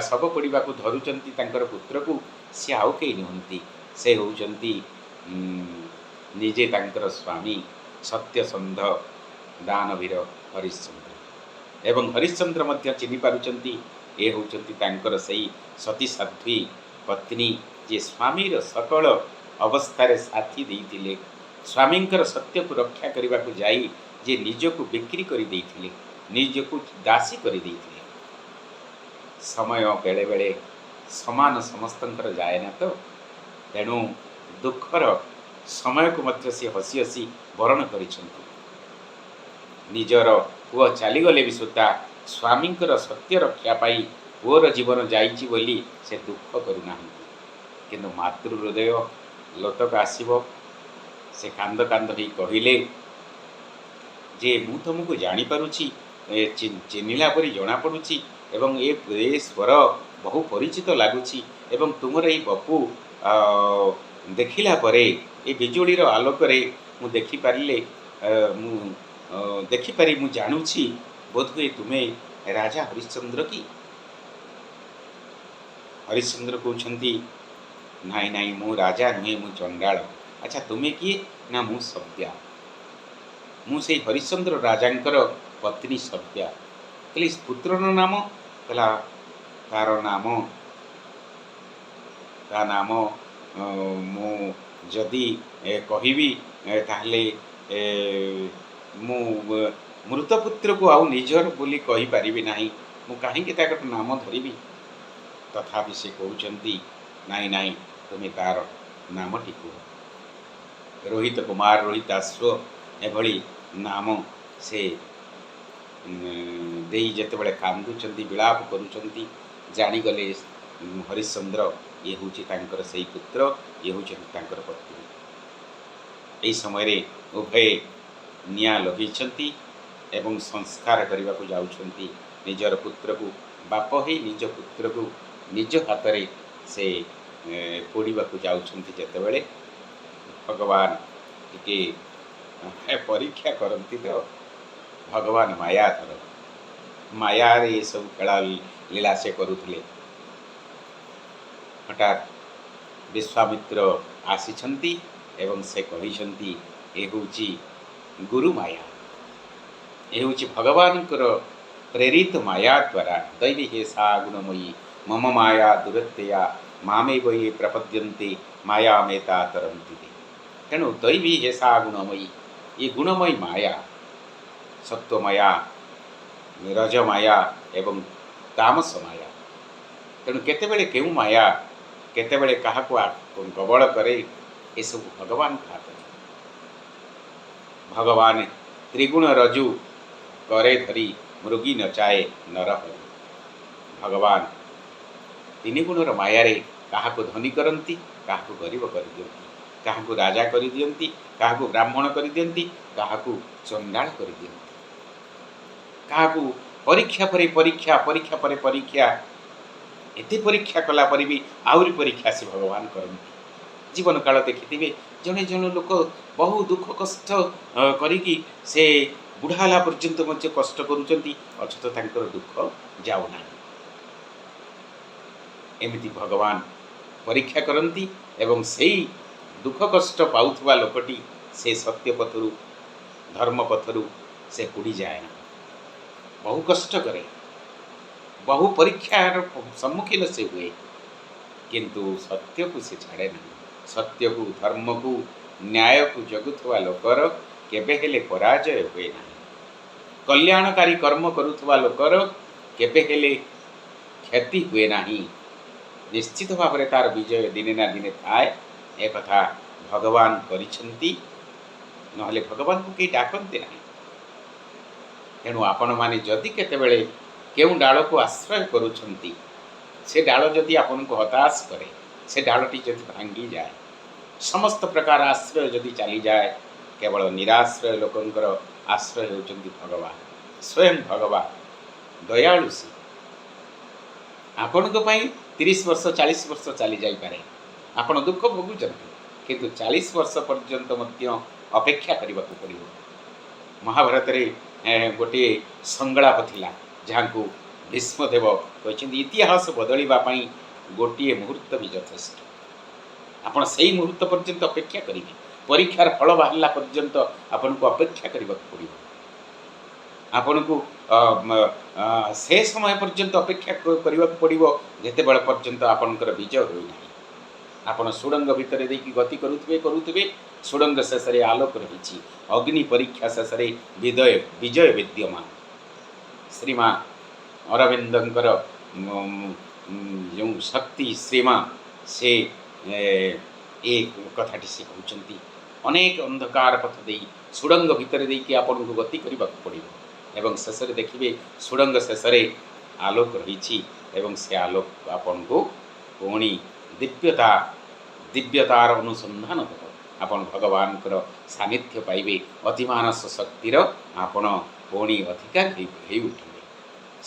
ଶବ ପୋଡ଼ିବାକୁ ଧରୁଛନ୍ତି ତାଙ୍କର ପୁତ୍ରକୁ, ସେ ଆଉ କେହି ନୁହନ୍ତି, ସେ ହେଉଛନ୍ତି ନିଜେ ତାଙ୍କର ସ୍ୱାମୀ ସତ୍ୟସନ୍ଧ ଦାନବୀର ହରିଶ୍ଚନ୍ଦ୍ର। ଏବଂ ହରିଶ୍ଚନ୍ଦ୍ର ମଧ୍ୟ ଚିହ୍ନି ପାରୁଛନ୍ତି, ଏ ହେଉଛନ୍ତି ତାଙ୍କର ସେଇ ସତୀ ସାଧ୍ୱୀ ପତ୍ନୀ, ଯିଏ ସ୍ୱାମୀର ସକଳ ଅବସ୍ଥାରେ ସାଥୀ ଦେଇଥିଲେ, ସ୍ୱାମୀଙ୍କର ସତ୍ୟକୁ ରକ୍ଷା କରିବାକୁ ଯାଇ ଯିଏ ନିଜକୁ ବିକ୍ରି କରିଦେଇଥିଲେ, ନିଜକୁ ଦାସୀ କରିଦେଇଥିଲେ। ସମୟ ବେଳେବେଳେ ସମାନ ସମସ୍ତଙ୍କର ଯାଏ ନା ତ। ତେଣୁ ଦୁଃଖର ସମୟକୁ ମଧ୍ୟ ସେ ହସି ହସି ବରଣ କରିଛନ୍ତି। ନିଜର ପୁଅ ଚାଲିଗଲେ ବି ସୁଦ୍ଧା ସ୍ୱାମୀଙ୍କର ସତ୍ୟ ରକ୍ଷା ପାଇଁ ପୁଅର ଜୀବନ ଯାଇଛି ବୋଲି ସେ ଦୁଃଖ କରୁନାହାନ୍ତି। କିନ୍ତୁ ମାତୃ ହୃଦୟ ଲୋତକ ଆସିବ। ସେ କାନ୍ଦ କାନ୍ଦ ହେଇ କହିଲେ ଯେ ମୁଁ ତୁମକୁ ଜାଣିପାରୁଛି, ଚିହ୍ନିଲା ପରି ଜଣାପଡ଼ୁଛି ଏବଂ ଏ ସ୍ୱର ବହୁ ପରିଚିତ ଲାଗୁଛି ଏବଂ ତୁମର ଏଇ ବପୁ ଦେଖିଲା ପରେ ଏ ବିଜୁଳିର ଆଲୋକରେ ମୁଁ ଦେଖିପାରିଲେ, ମୁଁ ଦେଖିପାରି ମୁଁ ଜାଣୁଛି, ବୋଧହୁଏ ତୁମେ ରାଜା ହରିଶ୍ଚନ୍ଦ୍ର କି? ହରିଶ୍ଚନ୍ଦ୍ର କହୁଛନ୍ତି, ନାଇଁ ନାଇଁ, ମୁଁ ରାଜା ନୁହେଁ, ମୁଁ ଚଣ୍ଡାଳ। ଆଚ୍ଛା, ତୁମେ କିଏ? ନା, ମୁଁ ସବ୍ୟା, ମୁଁ ସେଇ ହରିଶ୍ଚନ୍ଦ୍ର ରାଜାଙ୍କର ପତ୍ନୀ ସବ୍ୟା। କହିଲେ, ପୁତ୍ରର ନାମ? କହିଲା, ତାର ନାମ, ତା ନାମ ମୁଁ ଯଦି କହିବି, ତାହେଲେ ମୁଁ ମୃତ ପୁତ୍ରକୁ ଆଉ ନିଜର ବୋଲି କହିପାରିବି ନାହିଁ। ମୁଁ କାହିଁକି ତାଙ୍କର ନାମ ଧରିବି? ତଥାପି ସେ କହୁଛନ୍ତି, ନାଇଁ ନାଇଁ, ତୁମେ ତାର ନାମଟି କୁହ। ରୋହିତ କୁମାର, ରୋହିତାଶ୍ୱ, ଏଭଳି ନାମ ସେ ଦେଇ ଯେତେବେଳେ କାନ୍ଦୁଛନ୍ତି, ବିଳାପ କରୁଛନ୍ତି, ଜାଣିଗଲେ ହରିଶ୍ଚନ୍ଦ୍ର, ଇଏ ହେଉଛି ତାଙ୍କର ସେଇ ପୁତ୍ର, ଇଏ ହେଉଛନ୍ତି ତାଙ୍କର ପତ୍ନୀ। ଏହି ସମୟରେ ଉଭୟେ ନିଆଁ ଲଗେଇଛନ୍ତି ଏବଂ ସଂସ୍କାର କରିବାକୁ ଯାଉଛନ୍ତି ନିଜର ପୁତ୍ରକୁ। ବାପ ହେଇ ନିଜ ପୁତ୍ରକୁ ନିଜ ହାତରେ ସେ ପୋଡ଼ିବାକୁ ଯାଉଛନ୍ତି ଯେତେବେଳେ, ଭଗବାନ ଟିକେ ପରୀକ୍ଷା କରନ୍ତି ତ। ଭଗବାନ ମାୟାଧର, ମାୟାରେ ଏସବୁ ଖେଳା ଲୀଳା ସେ କରୁଥିଲେ। ହଠାତ୍ ବିଶ୍ୱାମିତ୍ର ଆସିଛନ୍ତି ଏବଂ ସେ କହିଛନ୍ତି, ଏ ହେଉଛି ଗୁରୁ ମାୟା, ଏ ହେଉଛି ଭଗବାନଙ୍କର ପ୍ରେରିତ ମାୟା ଦ୍ୱାରା। ଦୈବୀ ହେଷା ଗୁଣମୟୀ ମମ ମାୟା ଦୁରତ୍ୟୟା ମାମେବ ୟେ ପ୍ରପଦ୍ୟନ୍ତେ ମାୟାମେତାଂ ତରନ୍ତି ତେ। ତେଣୁ ଦୈବୀ ହେଷା ଗୁଣମୟୀ, ଏ ଗୁଣମୟୀ ମାୟା, ସତ୍ୱମାୟା, ରଜମାୟା ଏବଂ ତାମସ ମାୟା। ତେଣୁ କେତେବେଳେ କେଉଁ ମାୟା କେତେବେଳେ କାହାକୁ କବଳ କରେ, ଏସବୁ ଭଗବାନଙ୍କ ହାତରେ। ଭଗବାନ ତ୍ରିଗୁଣ ରଜୁ କରେ ଧରି ମୃଗୀ ନଚାଏ ନରହରି। ଭଗବାନ ତିନି ଗୁଣର ମାୟାରେ କାହାକୁ ଧନୀ କରନ୍ତି, କାହାକୁ ଗରିବ କରିଦିଅନ୍ତି, କାହାକୁ ରାଜା କରିଦିଅନ୍ତି, କାହାକୁ ବ୍ରାହ୍ମଣ କରିଦିଅନ୍ତି, କାହାକୁ ଚଣ୍ଡାଳ କରିଦିଅନ୍ତି, କାହାକୁ ପରୀକ୍ଷା ପରେ ପରୀକ୍ଷା, ପରୀକ୍ଷା ପରେ ପରୀକ୍ଷା। ଏତେ ପରୀକ୍ଷା କଲା ପରେ ବି ଆହୁରି ପରୀକ୍ଷା ସେ ଭଗବାନ କରନ୍ତି। ଜୀବନ କାଳ ଦେଖିଥିବେ, ଜଣେ ଜଣେ ଲୋକ ବହୁ ଦୁଃଖ କଷ୍ଟ କରିକି ସେ ବୁଢ଼ା ହେଲା ପର୍ଯ୍ୟନ୍ତ ମଧ୍ୟ କଷ୍ଟ କରୁଛନ୍ତି, ଅଥଚ ତାଙ୍କର ଦୁଃଖ ଯାଉନାହିଁ। ଏମିତି ଭଗବାନ ପରୀକ୍ଷା କରନ୍ତି ଏବଂ ସେଇ ଦୁଃଖ କଷ୍ଟ ପାଉଥିବା ଲୋକଟି ସେ ସତ୍ୟ ପଥରୁ, ଧର୍ମ ପଥରୁ ସେ ହୁଡ଼ିଯାଏ ନା। ବହୁ କଷ୍ଟ କରେ, ବହୁ ପରୀକ୍ଷାର ସମ୍ମୁଖୀନ ସେ ହୁଏ, କିନ୍ତୁ ସତ୍ୟକୁ ସେ ଛାଡ଼େ ନାହିଁ। ସତ୍ୟକୁ, ଧର୍ମକୁ, ନ୍ୟାୟକୁ ଜଗୁଥିବା ଲୋକର କେବେ ହେଲେ ପରାଜୟ ହୁଏ ନାହିଁ। କଲ୍ୟାଣକାରୀ କର୍ମ କରୁଥିବା ଲୋକର କେବେ ହେଲେ କ୍ଷତି ହୁଏ ନାହିଁ। ନିଶ୍ଚିତ ଭାବରେ ତାର ବିଜୟ ଦିନେ ନା ଦିନେ ଥାଏ। ଏକଥା ଭଗବାନ କରିଛନ୍ତି, ନହେଲେ ଭଗବାନଙ୍କୁ କେହି ଡାକନ୍ତି ନାହିଁ। ତେଣୁ ଆପଣମାନେ ଯଦି କେତେବେଳେ କେଉଁ ଡାଳକୁ ଆଶ୍ରୟ କରୁଛନ୍ତି, ସେ ଡାଳ ଯଦି ଆପଣଙ୍କୁ ହତାଶ କରେ, ସେ ଡାଳଟି ଯଦି ଭାଙ୍ଗିଯାଏ, ସମସ୍ତ ପ୍ରକାର ଆଶ୍ରୟ ଯଦି ଚାଲିଯାଏ, କେବଳ ନିରାଶ୍ରୟ ଲୋକଙ୍କର ଆଶ୍ରୟ ହେଉଛନ୍ତି ଭଗବାନ, ସ୍ୱୟଂ ଭଗବାନ ଦୟାଳୁ। ସେ ଆପଣଙ୍କ ପାଇଁ 30 ବର୍ଷ, 40 ବର୍ଷ ଚାଲି ଯାଇପାରେ। ଆପଣ ଦୁଃଖ ଭୋଗୁଛନ୍ତି, କିନ୍ତୁ 40 ବର୍ଷ ପର୍ଯ୍ୟନ୍ତ ମଧ୍ୟ ଅପେକ୍ଷା କରିବାକୁ ପଡ଼ିବ। ମହାଭାରତରେ ଗୋଟିଏ ସଂଳାପ ଥିଲା, ଯାହାକୁ ଭୀଷ୍ମଦେବ କହିଛନ୍ତି, ଇତିହାସ ବଦଳିବା ପାଇଁ ଗୋଟିଏ ମୁହୂର୍ତ୍ତ ବି ଯଥେଷ୍ଟ। ଆପଣ ସେଇ ମୁହୂର୍ତ୍ତ ପର୍ଯ୍ୟନ୍ତ ଅପେକ୍ଷା କରିବେ। ପରୀକ୍ଷାର ଫଳ ବାହାରିଲା ପର୍ଯ୍ୟନ୍ତ ଆପଣଙ୍କୁ ଅପେକ୍ଷା କରିବାକୁ ପଡ଼ିବ। ଆପଣଙ୍କୁ ସେ ସମୟ ପର୍ଯ୍ୟନ୍ତ ଅପେକ୍ଷା କରିବାକୁ ପଡ଼ିବ, ଯେତେବେଳେ ପର୍ଯ୍ୟନ୍ତ ଆପଣଙ୍କର ବିଜୟ ହୋଇନାହିଁ। ଆପଣ ସୁଡ଼ଙ୍ଗ ଭିତରେ ଦେଇକି ଗତି କରୁଥିବେ କରୁଥିବେ, ସୁଡ଼ଙ୍ଗ ଶେଷରେ ଆଲୋକ ରହିଛି। ଅଗ୍ନି ପରୀକ୍ଷା ଶେଷରେ ବିଜୟ ବିଦ୍ୟମାନ। ଶ୍ରୀମା ଅରବିନ୍ଦଙ୍କର ଯେଉଁ ଶକ୍ତି ଶ୍ରୀମା, ସେ ଏ କଥାଟି ସେ କହୁଛନ୍ତି। ଅନେକ ଅନ୍ଧକାର ପଥ ଦେଇ, ସୁଡ଼ଙ୍ଗ ଭିତରେ ଦେଇକି ଆପଣଙ୍କୁ ଗତି କରିବାକୁ ପଡ଼ିବ ଏବଂ ଶେଷରେ ଦେଖିବେ ସୁଡ଼ଙ୍ଗ ଶେଷରେ ଆଲୋକ ରହିଛି ଏବଂ ସେ ଆଲୋକ ଆପଣଙ୍କୁ ପୁଣି ଦିବ୍ୟତାର ଅନୁସନ୍ଧାନ ଦେବ। ଆପଣ ଭଗବାନଙ୍କର ସାନ୍ନିଧ୍ୟ ପାଇବେ। ଅତିମାନସ ଶକ୍ତିର ଆପଣ ପୁଣି ଅଧିକାରୀ ହେଇ ଉଠିବେ।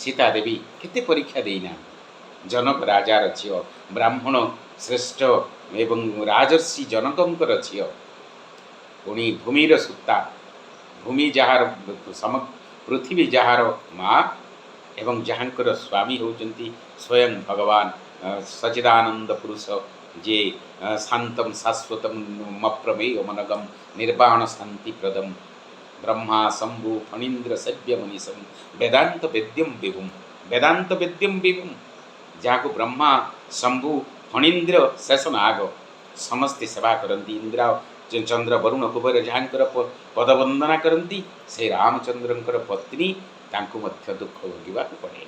ସୀତା ଦେବୀ କେତେ ପରୀକ୍ଷା ଦେଇନାହାନ୍ତି? ଜନକ ରାଜାର ଝିଅ, ବ୍ରାହ୍ମଣ ଶ୍ରେଷ୍ଠ ଏବଂ ରାଜର୍ଷି ଜନକଙ୍କର ଝିଅ, ପୁଣି ଭୂମିର ସୁତା, ଭୂମି ଯାହାର ପୃଥିବୀ ଯାହାର ମା ଏବଂ ଯାହାଙ୍କର ସ୍ୱାମୀ ହେଉଛନ୍ତି ସ୍ୱୟଂ ଭଗବାନ ସଚିଦାନନ୍ଦ ପୁରୁଷ, ଯିଏ ଶାନ୍ତମ ଶାଶ୍ୱତମ ଅପ୍ରମେୟମନଘମ ନିର୍ବାଣ ଶାନ୍ତିପ୍ରଦମ ବ୍ରହ୍ମା ଶମ୍ଭୁ ଫଣୀନ୍ଦ୍ର ସେବ୍ୟ ମନୀଷମ ବେଦାନ୍ତ ବେଦ୍ୟମ ବିଭୁମ। ବେଦାନ୍ତ ବେଦ୍ୟମ ବିଭୁମ, ଯାହାକୁ ବ୍ରହ୍ମା, ଶମ୍ଭୁ, ଫଣୀନ୍ଦ୍ର, ଶେଷନାଗ ସମସ୍ତେ ସେବା କରନ୍ତି, ଇନ୍ଦ୍ର, ଚନ୍ଦ୍ର, ବରୁଣ, କୁବେର ଯାହାଙ୍କର ପଦବନ୍ଦନା କରନ୍ତି, ସେ ରାମଚନ୍ଦ୍ରଙ୍କର ପତ୍ନୀ, ତାଙ୍କୁ ମଧ୍ୟ ଦୁଃଖ ଭୋଗିବାକୁ ପଡ଼େ।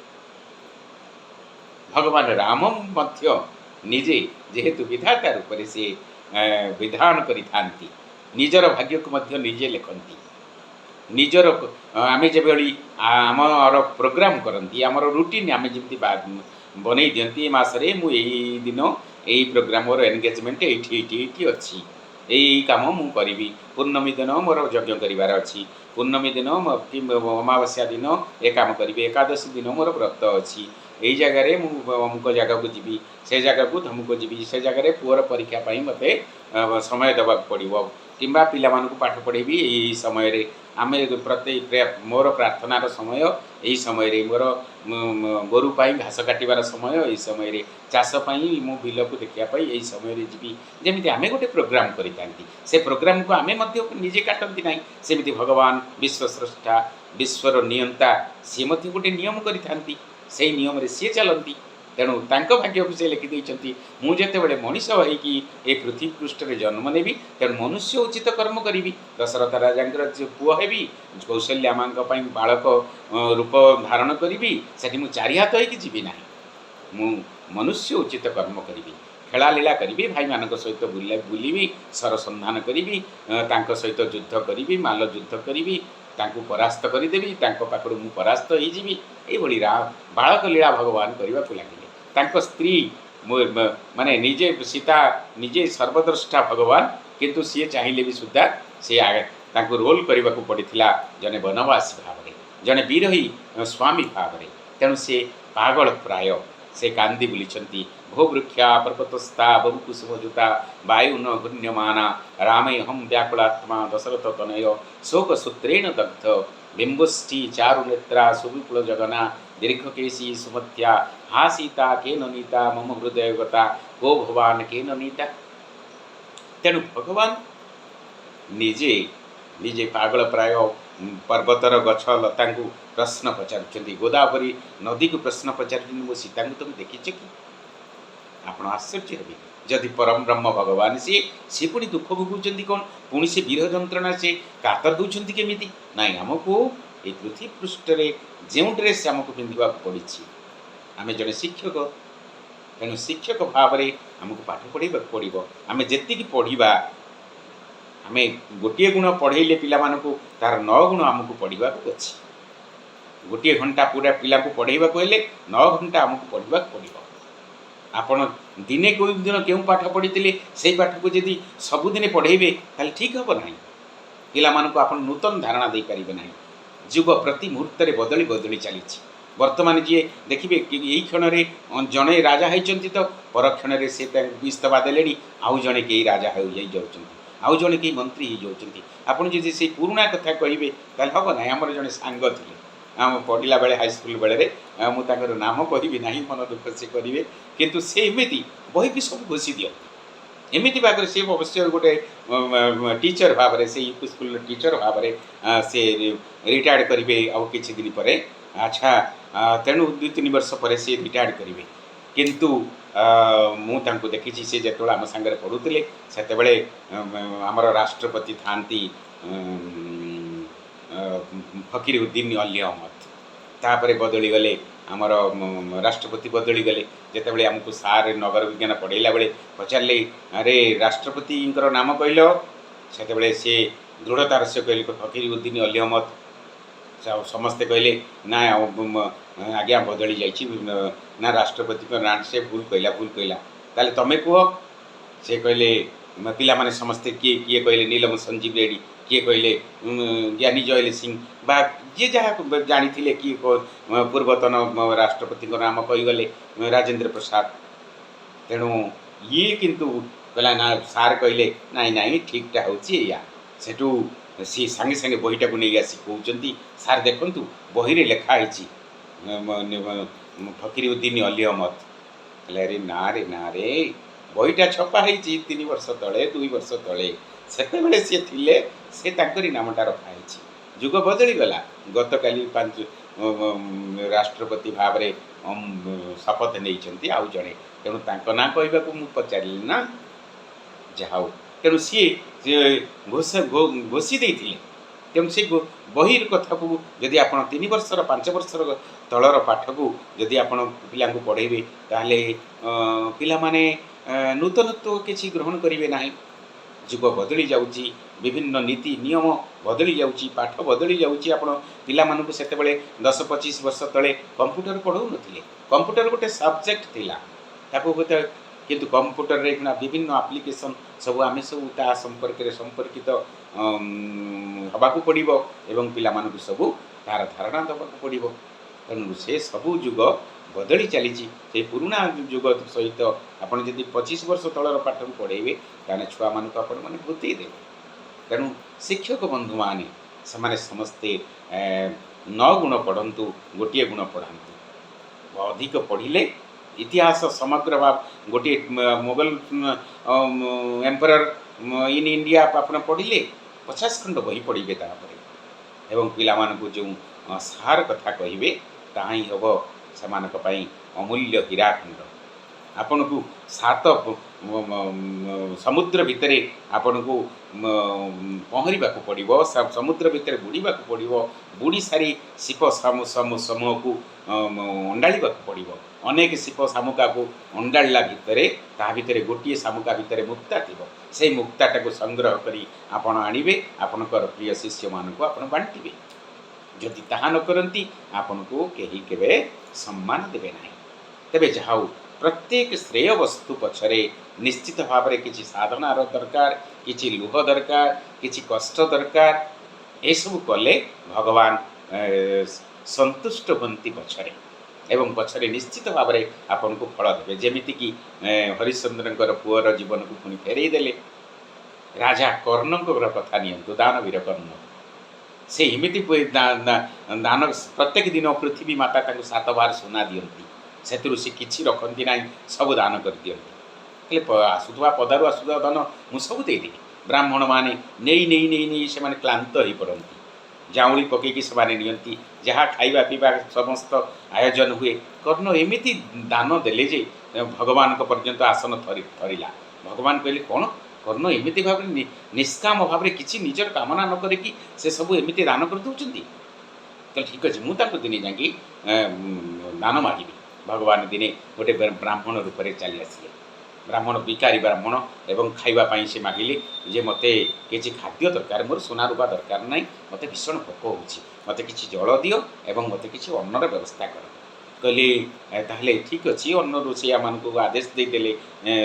ଭଗବାନ ରାମ ମଧ୍ୟ ନିଜେ ଯେହେତୁ ବିଧାତା ରୂପରେ ସେ ବିଧାନ କରିଥାନ୍ତି, ନିଜର ଭାଗ୍ୟକୁ ମଧ୍ୟ ନିଜେ ଲେଖନ୍ତି। ନିଜର ଆମେ ଯେଭଳି ଆମର ପ୍ରୋଗ୍ରାମ କରନ୍ତି, ଆମର ରୁଟିନ୍ ଆମେ ଯେମିତି ବନେଇ ଦିଅନ୍ତି, ଏ ମାସରେ ମୁଁ ଏଇ ଦିନ ଏଇ ପ୍ରୋଗ୍ରାମ, ମୋର ଏନଗେଜମେଣ୍ଟ ଏଇଠି ଏଇଠି ଏଇଠି ଅଛି, ଏଇ ଏଇ କାମ ମୁଁ କରିବି, ପୂର୍ଣ୍ଣମୀ ଦିନ ମୋର ଯଜ୍ଞ କରିବାର ଅଛି, ପୂର୍ଣ୍ଣମୀ ଦିନ କି ଅମାବାସ୍ୟା ଦିନ ଏ କାମ କରିବି, ଏକାଦଶୀ ଦିନ ମୋର ବ୍ରତ ଅଛି, ଏଇ ଜାଗାରେ ମୁଁ ଅମୁକ ଜାଗାକୁ ଯିବି, ସେ ଜାଗାକୁ ଧମୁକ ଯିବି, ସେ ଜାଗାରେ ପୁଅର ପରୀକ୍ଷା ପାଇଁ ମୋତେ ସମୟ ଦେବାକୁ ପଡ଼ିବ କିମ୍ବା ପିଲାମାନଙ୍କୁ ପାଠ ପଢ଼େଇବି ଏଇ ଏଇ ସମୟରେ, ଆମେ ପ୍ରତି ମୋର ପ୍ରାର୍ଥନାର ସମୟ ଏଇ ସମୟରେ, ମୋର ଗୋରୁ ପାଇଁ ଘାସ କାଟିବାର ସମୟ ଏଇ ସମୟରେ, ଚାଷ ପାଇଁ ମୁଁ ବିଲକୁ ଦେଖିବା ପାଇଁ ଏଇ ସମୟରେ ଯିବି। ଯେମିତି ଆମେ ଗୋଟେ ପ୍ରୋଗ୍ରାମ କରିଥାନ୍ତି, ସେ ପ୍ରୋଗ୍ରାମକୁ ଆମେ ମଧ୍ୟ ନିଜେ କାଟନ୍ତି ନାହିଁ, ସେମିତି ଭଗବାନ ବିଶ୍ୱସ୍ରଷ୍ଟା ବିଶ୍ୱର ନିୟନ୍ତା ସିଏ ମଧ୍ୟ ଗୋଟେ ନିୟମ କରିଥାନ୍ତି, ସେଇ ନିୟମରେ ସିଏ ଚାଲନ୍ତି। ତେଣୁ ତାଙ୍କ ଭାଗ୍ୟକୁ ସେ ଲେଖିଦେଇଛନ୍ତି, ମୁଁ ଯେତେବେଳେ ମଣିଷ ହେଇକି ଏ ପୃଥିବୀ ପୃଷ୍ଠରେ ଜନ୍ମ ନେବି, ତେଣୁ ମନୁଷ୍ୟ ଉଚିତ କର୍ମ କରିବି, ଦଶରଥ ରାଜାଙ୍କର ପୁଅ ହେବି, କୌଶଲ୍ୟା ମାଙ୍କ ପାଇଁ ବାଳକ ରୂପ ଧାରଣ କରିବି, ସେଠି ମୁଁ ଚାରି ହାତ ହେଇକି ଯିବି ନାହିଁ, ମୁଁ ମନୁଷ୍ୟ ଉଚିତ କର୍ମ କରିବି, ଖେଳାଲୀଳା କରିବି, ଭାଇମାନଙ୍କ ସହିତ ବୁଲିବି, ସରସନ୍ଧାନ କରିବି, ତାଙ୍କ ସହିତ ଯୁଦ୍ଧ କରିବି, ମାଲ ଯୁଦ୍ଧ କରିବି, ତାଙ୍କୁ ପରାସ୍ତ କରିଦେବି, ତାଙ୍କ ପାଖରୁ ମୁଁ ପରାସ୍ତ ହେଇଯିବି। ଏଇଭଳି ବାଳକ ଲୀଳା ଭଗବାନ କରିବାକୁ ଲାଗିଲେ। ତାଙ୍କ ସ୍ତ୍ରୀ ମାନେ ନିଜେ ସୀତା ନିଜେ ସର୍ବଦ୍ରଷ୍ଟା ଭଗବାନ, କିନ୍ତୁ ସିଏ ଚାହିଁଲେ ବି ସୁଦ୍ଧା ସିଏ ତାଙ୍କୁ ରୋଲ୍ କରିବାକୁ ପଡ଼ିଥିଲା ଜଣେ ବନବାସୀ ଭାବରେ, ଜଣେ ବିରହୀ ସ୍ୱାମୀ ଭାବରେ। ତେଣୁ ସେ ପାଗଳ ପ୍ରାୟ ସେ କାନ୍ଦି ବୁଲିଛନ୍ତି। ଭୋ ବୃକ୍ଷା ପର୍ବତସ୍ଥା ବହୁ କୁସୁମ ଯୁତା ବାୟୁ ନ ଘୂର୍ଣ୍ୟମାନା ରାମେହಂ ବ୍ୟାକୁଳାତ୍ମା ଦଶରଥ ତନୟ ଶୋକ ସୂତ୍ରେଣ ଦଗ୍ଧ ବିମ୍ବୁଷ୍ଟି ଚାରୁ ନେତ୍ରା ସୁବିପୁଳ ଜଗନା ଦୀର୍ଘକେଶୀ ସୁମତ୍ୟା ହା ସୀତା କେନ ନୀତା ମମ ହୃଦୟଗତା କୋ ଭବାନ କେନ ନୀତା। ତେଣୁ ଭଗବାନ ନିଜେ ନିଜେ ପାଗଳ ପ୍ରାୟ ପର୍ବତର ଗଛ ଲତାଙ୍କୁ ପ୍ରଶ୍ନ ପଚାରୁଛନ୍ତି, ଗୋଦାବରୀ ନଦୀକୁ ପ୍ରଶ୍ନ ପଚାରୁଛନ୍ତି, ମୋ ସୀତାଙ୍କୁ ତମେ ଦେଖିଛ କି? ଆପଣ ଆଶ୍ଚର୍ଯ୍ୟ ହେବେ ଯଦି ପରମ ବ୍ରହ୍ମ ଭଗବାନ ସିଏ ପୁଣି ଦୁଃଖ ଭୋଗୁଛନ୍ତି କ'ଣ? ପୁଣି ସେ ବିରହ ଯନ୍ତ୍ରଣା ସେ କାତର ହେଉଛନ୍ତି କେମିତି? ନାଇଁ, ଆମକୁ ଏଇ ପୃଥିବୀ ପୃଷ୍ଠରେ ଯେଉଁ ଡ୍ରେସ୍ ଆମକୁ ପିନ୍ଧିବାକୁ ପଡ଼ିଛି, ଆମେ ଜଣେ ଶିକ୍ଷକ, ତେଣୁ ଶିକ୍ଷକ ଭାବରେ ଆମକୁ ପାଠ ପଢ଼େଇବାକୁ ପଡ଼ିବ। ଆମେ ଯେତିକି ପଢ଼ିବା, ଆମେ ଗୋଟିଏ ଗୁଣ ପଢ଼େଇଲେ ପିଲାମାନଙ୍କୁ ତାର 9 ଗୁଣ ଆମକୁ ପଢ଼ିବାକୁ ଅଛି। ଗୋଟିଏ ଘଣ୍ଟା ପୁରା ପିଲାଙ୍କୁ ପଢ଼େଇବାକୁ ହେଲେ 9 ଘଣ୍ଟା ଆମକୁ ପଢ଼ିବାକୁ ପଡ଼ିବ। ଆପଣ ଦିନେ କେଉଁ ଦିନ କେଉଁ ପାଠ ପଢ଼ିଥିଲେ, ସେଇ ପାଠକୁ ଯଦି ସବୁଦିନେ ପଢ଼େଇବେ ତାହେଲେ ଠିକ୍ ହେବ ନାହିଁ। ପିଲାମାନଙ୍କୁ ଆପଣ ନୂତନ ଧାରଣା ଦେଇପାରିବେ ନାହିଁ। ଯୁଗ ପ୍ରତି ମୁହୂର୍ତ୍ତରେ ବଦଳି ବଦଳି ଚାଲିଛି। ବର୍ତ୍ତମାନ ଯିଏ ଦେଖିବେ ଏଇ କ୍ଷଣରେ ଜଣେ ରାଜା ହେଇଛନ୍ତି ତ ପରକ୍ଷଣରେ ସେ ତାଙ୍କୁ ଇସ୍ତଫା ଦେଲେଣି, ଆଉ ଜଣେ କେହି ରାଜା ହେଇଯାଉଛନ୍ତି, ଆଉ ଜଣେ କେହି ମନ୍ତ୍ରୀ ହେଇଯାଉଛନ୍ତି। ଆପଣ ଯଦି ସେଇ ପୁରୁଣା କଥା କହିବେ ତାହେଲେ ହେବ ନାହିଁ। ଆମର ଜଣେ ସାଙ୍ଗ ଥିଲେ ଆମ ପଢ଼ିଲା ବେଳେ, ହାଇସ୍କୁଲ ବେଳରେ, ମୁଁ ତାଙ୍କର ନାମ କହିବି ନାହିଁ, ମନ ଦୁଃଖ ସେ କରିବେ, କିନ୍ତୁ ସେ ଏମିତି ବହିକି ସବୁ ଘୋଷି ଦିଅନ୍ତି ଏମିତି ଭାବରେ। ସେ ଅବଶ୍ୟ ଗୋଟେ ଟିଚର ଭାବରେ, ସେ ୟୁପି ସ୍କୁଲର ଟିଚର ଭାବରେ ସେ ରିଟାୟାର୍ଡ଼ କରିବେ ଆଉ କିଛି ଦିନ ପରେ। ଆଚ୍ଛା, ତେଣୁ 2-3 ବର୍ଷ ପରେ ସେ ରିଟାୟାର୍ଡ଼ କରିବେ। କିନ୍ତୁ ମୁଁ ତାଙ୍କୁ ଦେଖିଛି, ସେ ଯେତେବେଳେ ଆମ ସାଙ୍ଗରେ ପଢ଼ୁଥିଲେ ସେତେବେଳେ ଆମର ରାଷ୍ଟ୍ରପତି ଥାଆନ୍ତି ଫକୀରୁଦ୍ଦିନ ଅଲି ଅହମ୍ମଦ। ତାପରେ ବଦଳିଗଲେ, ଆମର ରାଷ୍ଟ୍ରପତି ବଦଳିଗଲେ। ଯେତେବେଳେ ଆମକୁ ସାର୍ ନଗର ବିଜ୍ଞାନ ପଢ଼େଇଲା ବେଳେ ପଚାରିଲେ, ଆରେ ରାଷ୍ଟ୍ରପତିଙ୍କର ନାମ କହିଲ, ସେତେବେଳେ ସେ ଦୃଢ଼ତାର ସହ କହିଲେ ଫକୀରୁଦ୍ଦିନ ଅଲି ଅହମ୍ମଦ। ସମସ୍ତେ କହିଲେ ନା ଆଉ ଆଜ୍ଞା ବଦଳି ଯାଇଛି ନା ରାଷ୍ଟ୍ରପତିଙ୍କ ନାଁ ସେ ଭୁଲ କହିଲା, ଭୁଲ କହିଲା। ତାହେଲେ ତମେ କୁହ। ସେ କହିଲେ, ପିଲାମାନେ ସମସ୍ତେ କିଏ କିଏ କହିଲେ ନୀଲମ ସଞ୍ଜୀବ ରେଡ଼ି, କିଏ କହିଲେ ଜ୍ଞାନୀ ଜୟଲ ସିଂ, ବା ଯିଏ ଯାହା ଜାଣିଥିଲେ, କିଏ ପୂର୍ବତନ ରାଷ୍ଟ୍ରପତିଙ୍କ ନାମ କହିଗଲେ ରାଜେନ୍ଦ୍ର ପ୍ରସାଦ। ତେଣୁ ଇଏ କିନ୍ତୁ କହିଲା ନା, ସାର୍ କହିଲେ ନାଇଁ ନାଇଁ, ଠିକ୍ଟା ହେଉଛି ଏଇଆ। ସେଠୁ ସିଏ ସାଙ୍ଗେ ସାଙ୍ଗେ ବହିଟାକୁ ନେଇ ଆସି କହୁଛନ୍ତି, ସାର୍ ଦେଖନ୍ତୁ ବହିରେ ଲେଖା ହେଇଛି ଫକୀରୁଦ୍ଦିନ ଅଲି ଅହମ୍ମଦ। କହିଲେ ଆରେ ନା ରେ ନା ରେ, ବହିଟା ଛପା ହେଇଛି 3 ବର୍ଷ ତଳେ, 2 ବର୍ଷ ତଳେ, ସେତେବେଳେ ସିଏ ଥିଲେ, ସେ ତାଙ୍କରି ନାମଟା ରଖା ହେଇଛି। ଯୁଗ ବଦଳିଗଲା। ଗତକାଲି 5 ରାଷ୍ଟ୍ରପତି ଭାବରେ ଶପଥ ନେଇଛନ୍ତି ଆଉ ଜଣେ, ତେଣୁ ତାଙ୍କ ନାଁ କହିବାକୁ ମୁଁ ପଚାରିଲି ନା। ଯାହା ହଉ, ତେଣୁ ସିଏ ଘୋଷି ଦେଇଥିଲେ। ତେଣୁ ସେ ବହିର କଥାକୁ ଯଦି ଆପଣ 3 ବର୍ଷର 5 ବର୍ଷର ତଳର ପାଠକୁ ଯଦି ଆପଣ ପିଲାଙ୍କୁ ପଢ଼େଇବେ, ତାହେଲେ ପିଲାମାନେ ନୂତନତ୍ୱ କିଛି ଗ୍ରହଣ କରିବେ ନାହିଁ। ଯୁଗ ବଦଳି ଯାଉଛି, ବିଭିନ୍ନ ନୀତି ନିୟମ ବଦଳି ଯାଉଛି, ପାଠ ବଦଳି ଯାଉଛି। ଆପଣ ପିଲାମାନଙ୍କୁ ସେତେବେଳେ 10-25 ବର୍ଷ ତଳେ କମ୍ପ୍ୟୁଟର ପଢ଼ଉନଥିଲେ। କମ୍ପ୍ୟୁଟର ଗୋଟେ ସବଜେକ୍ଟ ଥିଲା, ତାକୁ ହୁଏତ, କିନ୍ତୁ କମ୍ପ୍ୟୁଟରରେ ଏଇଖିଣା ବିଭିନ୍ନ ଆପ୍ଲିକେସନ୍ ସବୁ, ଆମେ ସବୁ ତା ସମ୍ପର୍କରେ ସମ୍ପର୍କିତ ହେବାକୁ ପଡ଼ିବ ଏବଂ ପିଲାମାନଙ୍କୁ ସବୁ ତାର ଧାରଣା ଦେବାକୁ ପଡ଼ିବ। ତେଣୁ ସେ ସବୁ ଯୁଗ ବଦଳି ଚାଲିଛି। ସେଇ ପୁରୁଣା ଯୁଗ ସହିତ ଆପଣ ଯଦି 25 ବର୍ଷ ତଳର ପାଠକୁ ପଢ଼େଇବେ, ତାହେଲେ ଛୁଆମାନଙ୍କୁ ଆପଣମାନେ ଭୂତେଇ ଦେବେ। ତେଣୁ ଶିକ୍ଷକ ବନ୍ଧୁମାନେ ସେମାନେ ସମସ୍ତେ 9 ଗୁଣ ପଢ଼ନ୍ତୁ, ଗୋଟିଏ ଗୁଣ ପଢ଼ାନ୍ତୁ। ଅଧିକ ପଢ଼ିଲେ ଇତିହାସ ସମଗ୍ର ଭାବ ଗୋଟିଏ ମୋଗଲ ଏମ୍ପରର ଇନ୍ ଇଣ୍ଡିଆ ଆପଣ ପଢ଼ିଲେ 50 ଖଣ୍ଡ ବହି ପଢ଼ିବେ ତାପରେ। ଏବଂ ପିଲାମାନଙ୍କୁ ଯେଉଁ ସାର କଥା କହିବେ, ତାହା ହିଁ ହେବ ସେମାନଙ୍କ ପାଇଁ ଅମୂଲ୍ୟ ହୀରାଖଣ୍ଡ। ଆପଣଙ୍କୁ ସାତ ସମୁଦ୍ର ଭିତରେ ଆପଣଙ୍କୁ ପହଁରିବାକୁ ପଡ଼ିବ, ସମୁଦ୍ର ଭିତରେ ବୁଡ଼ିବାକୁ ପଡ଼ିବ, ବୁଡ଼ି ସାରି ଶିପ ସମୂହକୁ ଅଣ୍ଡାଳିବାକୁ ପଡ଼ିବ। ଅନେକ ଶିପ ଶାମୁକାକୁ ଅଣ୍ଡାଳିଲା ଭିତରେ ତା ଭିତରେ ଗୋଟିଏ ଶାମୁକା ଭିତରେ ମୁକ୍ତା ଥିବ। ସେଇ ମୁକ୍ତାଟାକୁ ସଂଗ୍ରହ କରି ଆପଣ ଆଣିବେ, ଆପଣଙ୍କର ପ୍ରିୟ ଶିଷ୍ୟମାନଙ୍କୁ ଆପଣ ବାଣ୍ଟିବେ। ଯଦି ତାହା ନ କରନ୍ତି, ଆପଣଙ୍କୁ କେହି କେବେ ସମ୍ମାନ ଦେବେ ନାହିଁ। ତେବେ ଯାହା ହଉ, ପ୍ରତ୍ୟେକ ଶ୍ରେୟ ବସ୍ତୁ ପଛରେ ନିଶ୍ଚିତ ଭାବରେ କିଛି ସାଧନାର ଦରକାର, କିଛି ଲୁହ ଦରକାର, କିଛି କଷ୍ଟ ଦରକାର। ଏସବୁ କଲେ ଭଗବାନ ସନ୍ତୁଷ୍ଟ ହୁଅନ୍ତି ପଛରେ ଏବଂ ପଛରେ ନିଶ୍ଚିତ ଭାବରେ ଆପଣଙ୍କୁ ଫଳ ଦେବେ। ଯେମିତିକି ହରିଶ୍ଚନ୍ଦ୍ରଙ୍କର ପୁଅର ଜୀବନକୁ ପୁଣି ଫେରେଇ ଦେଲେ। ରାଜା କର୍ଣ୍ଣଙ୍କର କଥା ନିଅନ୍ତୁ, ଦାନବୀର କର୍ଣ୍ଣ। ସେ ଏମିତି ଦାନ, ପ୍ରତ୍ୟେକ ଦିନ ପୃଥିବୀ ମାତା ତାଙ୍କୁ ସାତ ବାର ସୁନା ଦିଅନ୍ତି। ସେଥିରୁ ସେ କିଛି ରଖନ୍ତି ନାହିଁ, ସବୁ ଦାନ କରିଦିଅନ୍ତି। ହେଲେ ଆସୁଥିବା ପଦାରୁ ଆସୁଥିବା ଧନ ମୁଁ ସବୁ ଦେଇଦେବି। ବ୍ରାହ୍ମଣମାନେ ନେଇ ନେଇ ନେଇ ନେଇ ସେମାନେ କ୍ଳାନ୍ତ ହୋଇପଡ଼ନ୍ତି। ଜାଉଁଳି ପକେଇକି ସେମାନେ ନିଅନ୍ତି। ଯାହା ଖାଇବା ପିଇବା ସମସ୍ତ ଆୟୋଜନ ହୁଏ। କର୍ଣ୍ଣ ଏମିତି ଦାନ ଦେଲେ ଯେ ଭଗବାନଙ୍କ ପର୍ଯ୍ୟନ୍ତ ଆସନ ଥରିଲା। ଭଗବାନ କହିଲେ, "କ'ଣ, କର୍ଣ୍ଣ ଏମିତି ଭାବରେ ନିଷ୍କାମ ଭାବରେ କିଛି ନିଜର କାମନା ନ କରିକି ସେ ସବୁ ଏମିତି ଦାନ କରିଦେଉଛନ୍ତି? ତାହେଲେ ଠିକ୍ ଅଛି, ମୁଁ ତାଙ୍କୁ ଦିନେ ଯାଇକି ଦାନ ମାଗିବି।" ଭଗବାନ ଦିନେ ଗୋଟେ ବ୍ରାହ୍ମଣ ରୂପରେ ଚାଲି ଆସିଲେ, ବ୍ରାହ୍ମଣ, ଭିକାରୀ ବ୍ରାହ୍ମଣ, ଏବଂ ଖାଇବା ପାଇଁ ସେ ମାଗିଲେ ଯେ ମୋତେ କିଛି ଖାଦ୍ୟ ଦରକାର, ମୋର ସୁନା ରୂପା ଦରକାର ନାହିଁ, ମୋତେ ଭୀଷଣ ଭୋକ ହେଉଛି, ମୋତେ କିଛି ଜଳ ଦିଅ ଏବଂ ମୋତେ କିଛି ଅନ୍ନର ବ୍ୟବସ୍ଥା କର। କହିଲେ, ତାହେଲେ ଠିକ୍ ଅଛି। ଅନ୍ନ ରୋଷେଇଆମାନଙ୍କୁ ଆଦେଶ ଦେଇଦେଲେ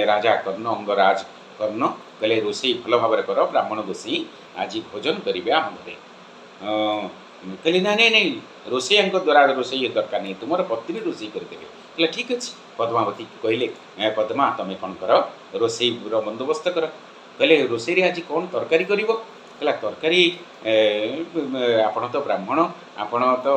ରାଜା କର୍ଣ୍ଣ, ଅଙ୍ଗରାଜ କର୍ଣ୍ଣ। କହିଲେ, ରୋଷେଇ ଭଲ ଭାବରେ କର, ବ୍ରାହ୍ମଣ ଗୋସେଇଁ ଆଜି ଭୋଜନ କରିବେ ଆମ ଘରେ। କହିଲେ, ନାଇଁ ନାଇଁ ନାଇଁ, ରୋଷେଇଆଙ୍କ ଦ୍ୱାରା ରୋଷେଇ ଦରକାର ନାହିଁ, ତୁମର ପତ୍ନୀ ରୋଷେଇ କରିଦେବେ। କହିଲେ, ଠିକ୍ ଅଛି। ପଦ୍ମାବତୀ କହିଲେ, ପଦ୍ମା, ତମେ କ'ଣ କର, ରୋଷେଇର ବନ୍ଦୋବସ୍ତ କର। କହିଲେ, ରୋଷେଇରେ ଆଜି କ'ଣ ତରକାରୀ କରିବ? କହିଲା, ତରକାରୀ, ଆପଣ ତ ବ୍ରାହ୍ମଣ, ଆପଣ ତ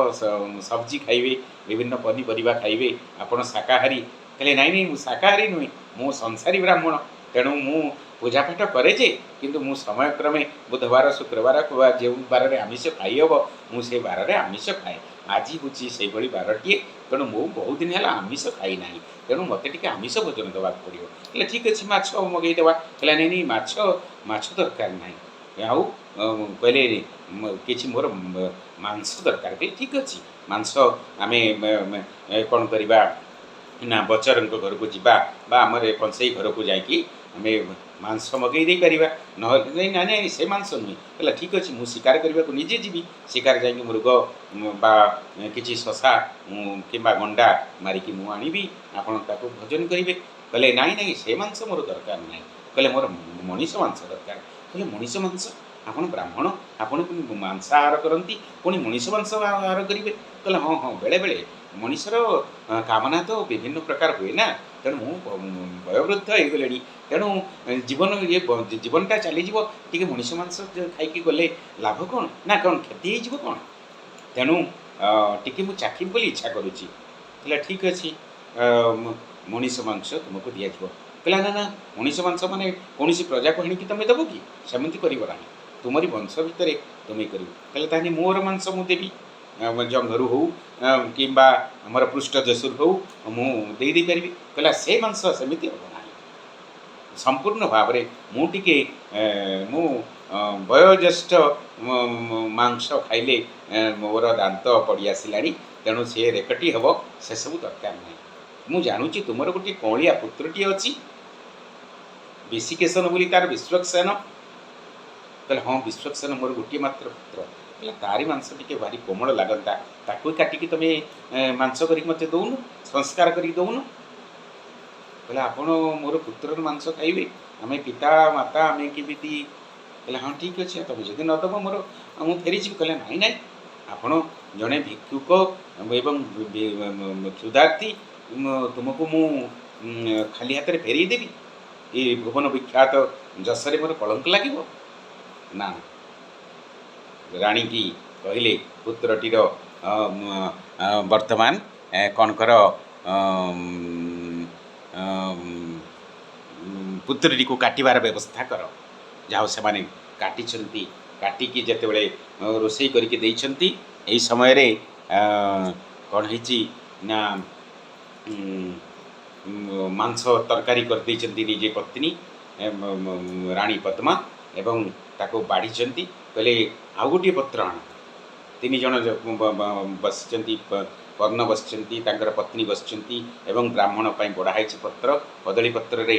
ସବଜି ଖାଇବେ, ବିଭିନ୍ନ ପନିପରିବା ଖାଇବେ, ଆପଣ ଶାକାହାରୀ। କହିଲେ, ନାଇଁ ନାଇଁ, ମୁଁ ଶାକାହାରୀ ନୁହେଁ, ମୁଁ ସଂସାରୀ ବ୍ରାହ୍ମଣ। ତେଣୁ ମୁଁ ପୂଜାପାଠ କରେ ଯେ, କିନ୍ତୁ ମୁଁ ସମୟକ୍ରମେ ବୁଧବାର, ଶୁକ୍ରବାର କିମ୍ବା ଯେଉଁ ବାରରେ ଆମିଷ ଖାଇହେବ, ମୁଁ ସେ ବାରରେ ଆମିଷ ଖାଏ। ଆଜି ହେଉଛି ସେଇଭଳି ବାରଟିଏ, ତେଣୁ ମୁଁ ବହୁତ ଦିନ ହେଲା ଆମିଷ ଖାଇନାହିଁ, ତେଣୁ ମୋତେ ଟିକେ ଆମିଷ ଭୋଜନ ଦେବାକୁ ପଡ଼ିବ। କହିଲେ, ଠିକ୍ ଅଛି, ମାଛ ମଗେଇଦେବା। କହିଲା, ନାଇଁ ନାଇଁ, ମାଛ ଦରକାର ନାହିଁ। ଆଉ କହିଲେ, କିଛି ମୋର ମାଂସ ଦରକାର। କହିଲେ, ଠିକ୍ ଅଛି, ମାଂସ ଆମେ କ'ଣ କରିବା ନା ବଚରଙ୍କ ଘରକୁ ଯିବା ବା ଆମର କଂସେଇ ଘରକୁ ଯାଇକି ଆମେ ମାଂସ ମଗେଇ ଦେଇପାରିବା। ନହେଲେ ନାଇଁ ନାଇଁ ନାଇଁ, ସେ ମାଂସ ନୁହେଁ। କହିଲା, ଠିକ୍ ଅଛି, ମୁଁ ଶିକାର କରିବାକୁ ନିଜେ ଯିବି। ଶିକାର ଯାଇକି ମୃଗ ବା କିଛି ଶଶା କିମ୍ବା ଗଣ୍ଡା ମାରିକି ମୁଁ ଆଣିବି, ଆପଣ ତାକୁ ଭୋଜନ କରିବେ। କହିଲେ, ନାଇଁ ନାଇଁ, ସେ ମାଂସ ମୋର ଦରକାର ନାହିଁ। କହିଲେ, ମୋର ମଣିଷ ମାଂସ ଦରକାର। କହିଲେ, ମଣିଷ ମାଂସ? ଆପଣ ବ୍ରାହ୍ମଣ, ଆପଣ ପୁଣି ମାଂସାହାର କରନ୍ତି, ପୁଣି ମଣିଷ ମାଂସ ଆହାର କରିବେ? କହିଲେ, ହଁ ହଁ, ବେଳେବେଳେ ମଣିଷର କାମନା ତ ବିଭିନ୍ନ ପ୍ରକାର ହୁଏ ନା। ତେଣୁ ମୁଁ ବୟୋବୃଦ୍ଧ ହେଇଗଲେଣି, ତେଣୁ ଜୀବନ ଇଏ ଜୀବନଟା ଚାଲିଯିବ, ଟିକେ ମଣିଷ ମାଂସ ଖାଇକି ଗଲେ ଲାଭ କ'ଣ ନା କ'ଣ କ୍ଷତି ହେଇଯିବ କ'ଣ? ତେଣୁ ଟିକେ ମୁଁ ଚାଖିବି ବୋଲି ଇଚ୍ଛା କରୁଛି। କହିଲା, ଠିକ୍ ଅଛି, ମଣିଷ ମାଂସ ତୁମକୁ ଦିଆଯିବ। କହିଲା, ନା ନା, ମଣିଷ ମାଂସ ମାନେ କୌଣସି ପ୍ରଜାକୁ ଆଣିକି ତୁମେ ଦେବ କି? ସେମିତି କରିବ ନାହିଁ, ତୁମରି ବଂଶ ଭିତରେ ତୁମେ କରିବ। କହିଲେ, ତାହେଲେ ମୋର ମାଂସ ମୁଁ ଦେବି, ଜଙ୍ଘରୁ ହଉ କିମ୍ବା ଆମର ପୃଷ୍ଠ ଦେଶରୁ ହଉ, ମୁଁ ଦେଇ ଦେଇପାରିବି। କହିଲା, ସେ ମାଂସ ସେମିତି ହେବ ନାହିଁ। ସମ୍ପୂର୍ଣ୍ଣ ଭାବରେ ମୁଁ ଟିକେ ମୁଁ ବୟୋଜ୍ୟେଷ୍ଠ, ମାଂସ ଖାଇଲେ ମୋର ଦାନ୍ତ ପଡ଼ି ଆସିଲାଣି, ତେଣୁ ସେ ରେକଟି ହେବ, ସେସବୁ ଦରକାର ନାହିଁ। ମୁଁ ଜାଣୁଛି ତୁମର ଗୋଟିଏ କଅଁଳିଆ ପୁତ୍ରଟିଏ ଅଛି, ବିଶିକେଶନ ବୋଲି ତାର, ବିଶ୍ୱକ୍ସେନ। କହିଲେ, ହଁ, ବିଶ୍ୱକ୍ସେନ ମୋର ଗୋଟିଏ ମାତ୍ର ପୁତ୍ର। କହିଲେ, ତାରି ମାଂସ ଟିକେ ଭାରି କୋମଳ ଲାଗନ୍ତା, ତାକୁ କାଟିକି ତୁମେ ମାଂସ କରିକି ମୋତେ ଦଉନ, ସଂସ୍କାର କରିକି ଦଉନ। କହିଲେ, ଆପଣ ମୋର ପୁତ୍ରର ମାଂସ ଖାଇବେ? ଆମେ ପିତା ମାତା, ଆମେ କେମିତି? କହିଲେ, ହଁ, ଠିକ୍ ଅଛି, ତମେ ଯଦି ନ ଦେବ ମୋର, ମୁଁ ଫେରିଯିବି। କହିଲେ, ନାଇଁ ନାଇଁ, ଆପଣ ଜଣେ ଭିକ୍ଷୁକ ଏବଂ କ୍ଷୁଧାର୍ଥୀ, ତୁମକୁ ମୁଁ ଖାଲି ହାତରେ ଫେରେଇ ଦେବି? ଏ ଭୁବନ ବିଖ୍ୟାତ ଯଶରେ ମୋର କଳଙ୍କ ଲାଗିବ ନା। ରାଣୀକି କହିଲେ, ପୁତ୍ରଟିର ବର୍ତ୍ତମାନ କ'ଣ କର, ପୁତ୍ରଟିକୁ କାଟିବାର ବ୍ୟବସ୍ଥା କର। ଯାହା ସେମାନେ କାଟିଛନ୍ତି। କାଟିକି ଯେତେବେଳେ ରୋଷେଇ କରିକି ଦେଇଛନ୍ତି, ଏହି ସମୟରେ କ'ଣ ହେଇଛି ନା ମାଂସ ତରକାରୀ କରିଦେଇଛନ୍ତି ନିଜେ ପତ୍ନୀ ରାଣୀ ପଦ୍ମା ଏବଂ ତାକୁ ବାଢ଼ିଛନ୍ତି। କହିଲେ, ଆଉ ଗୋଟିଏ ପତ୍ର ଆଣ। ତିନି ଜଣ ବସିଛନ୍ତି, କର୍ଣ୍ଣ ବସିଛନ୍ତି, ତାଙ୍କର ପତ୍ନୀ ବସିଛନ୍ତି ଏବଂ ବ୍ରାହ୍ମଣ ପାଇଁ ବଢ଼ା ହେଇଛି ପତ୍ର। କଦଳୀ ପତ୍ରରେ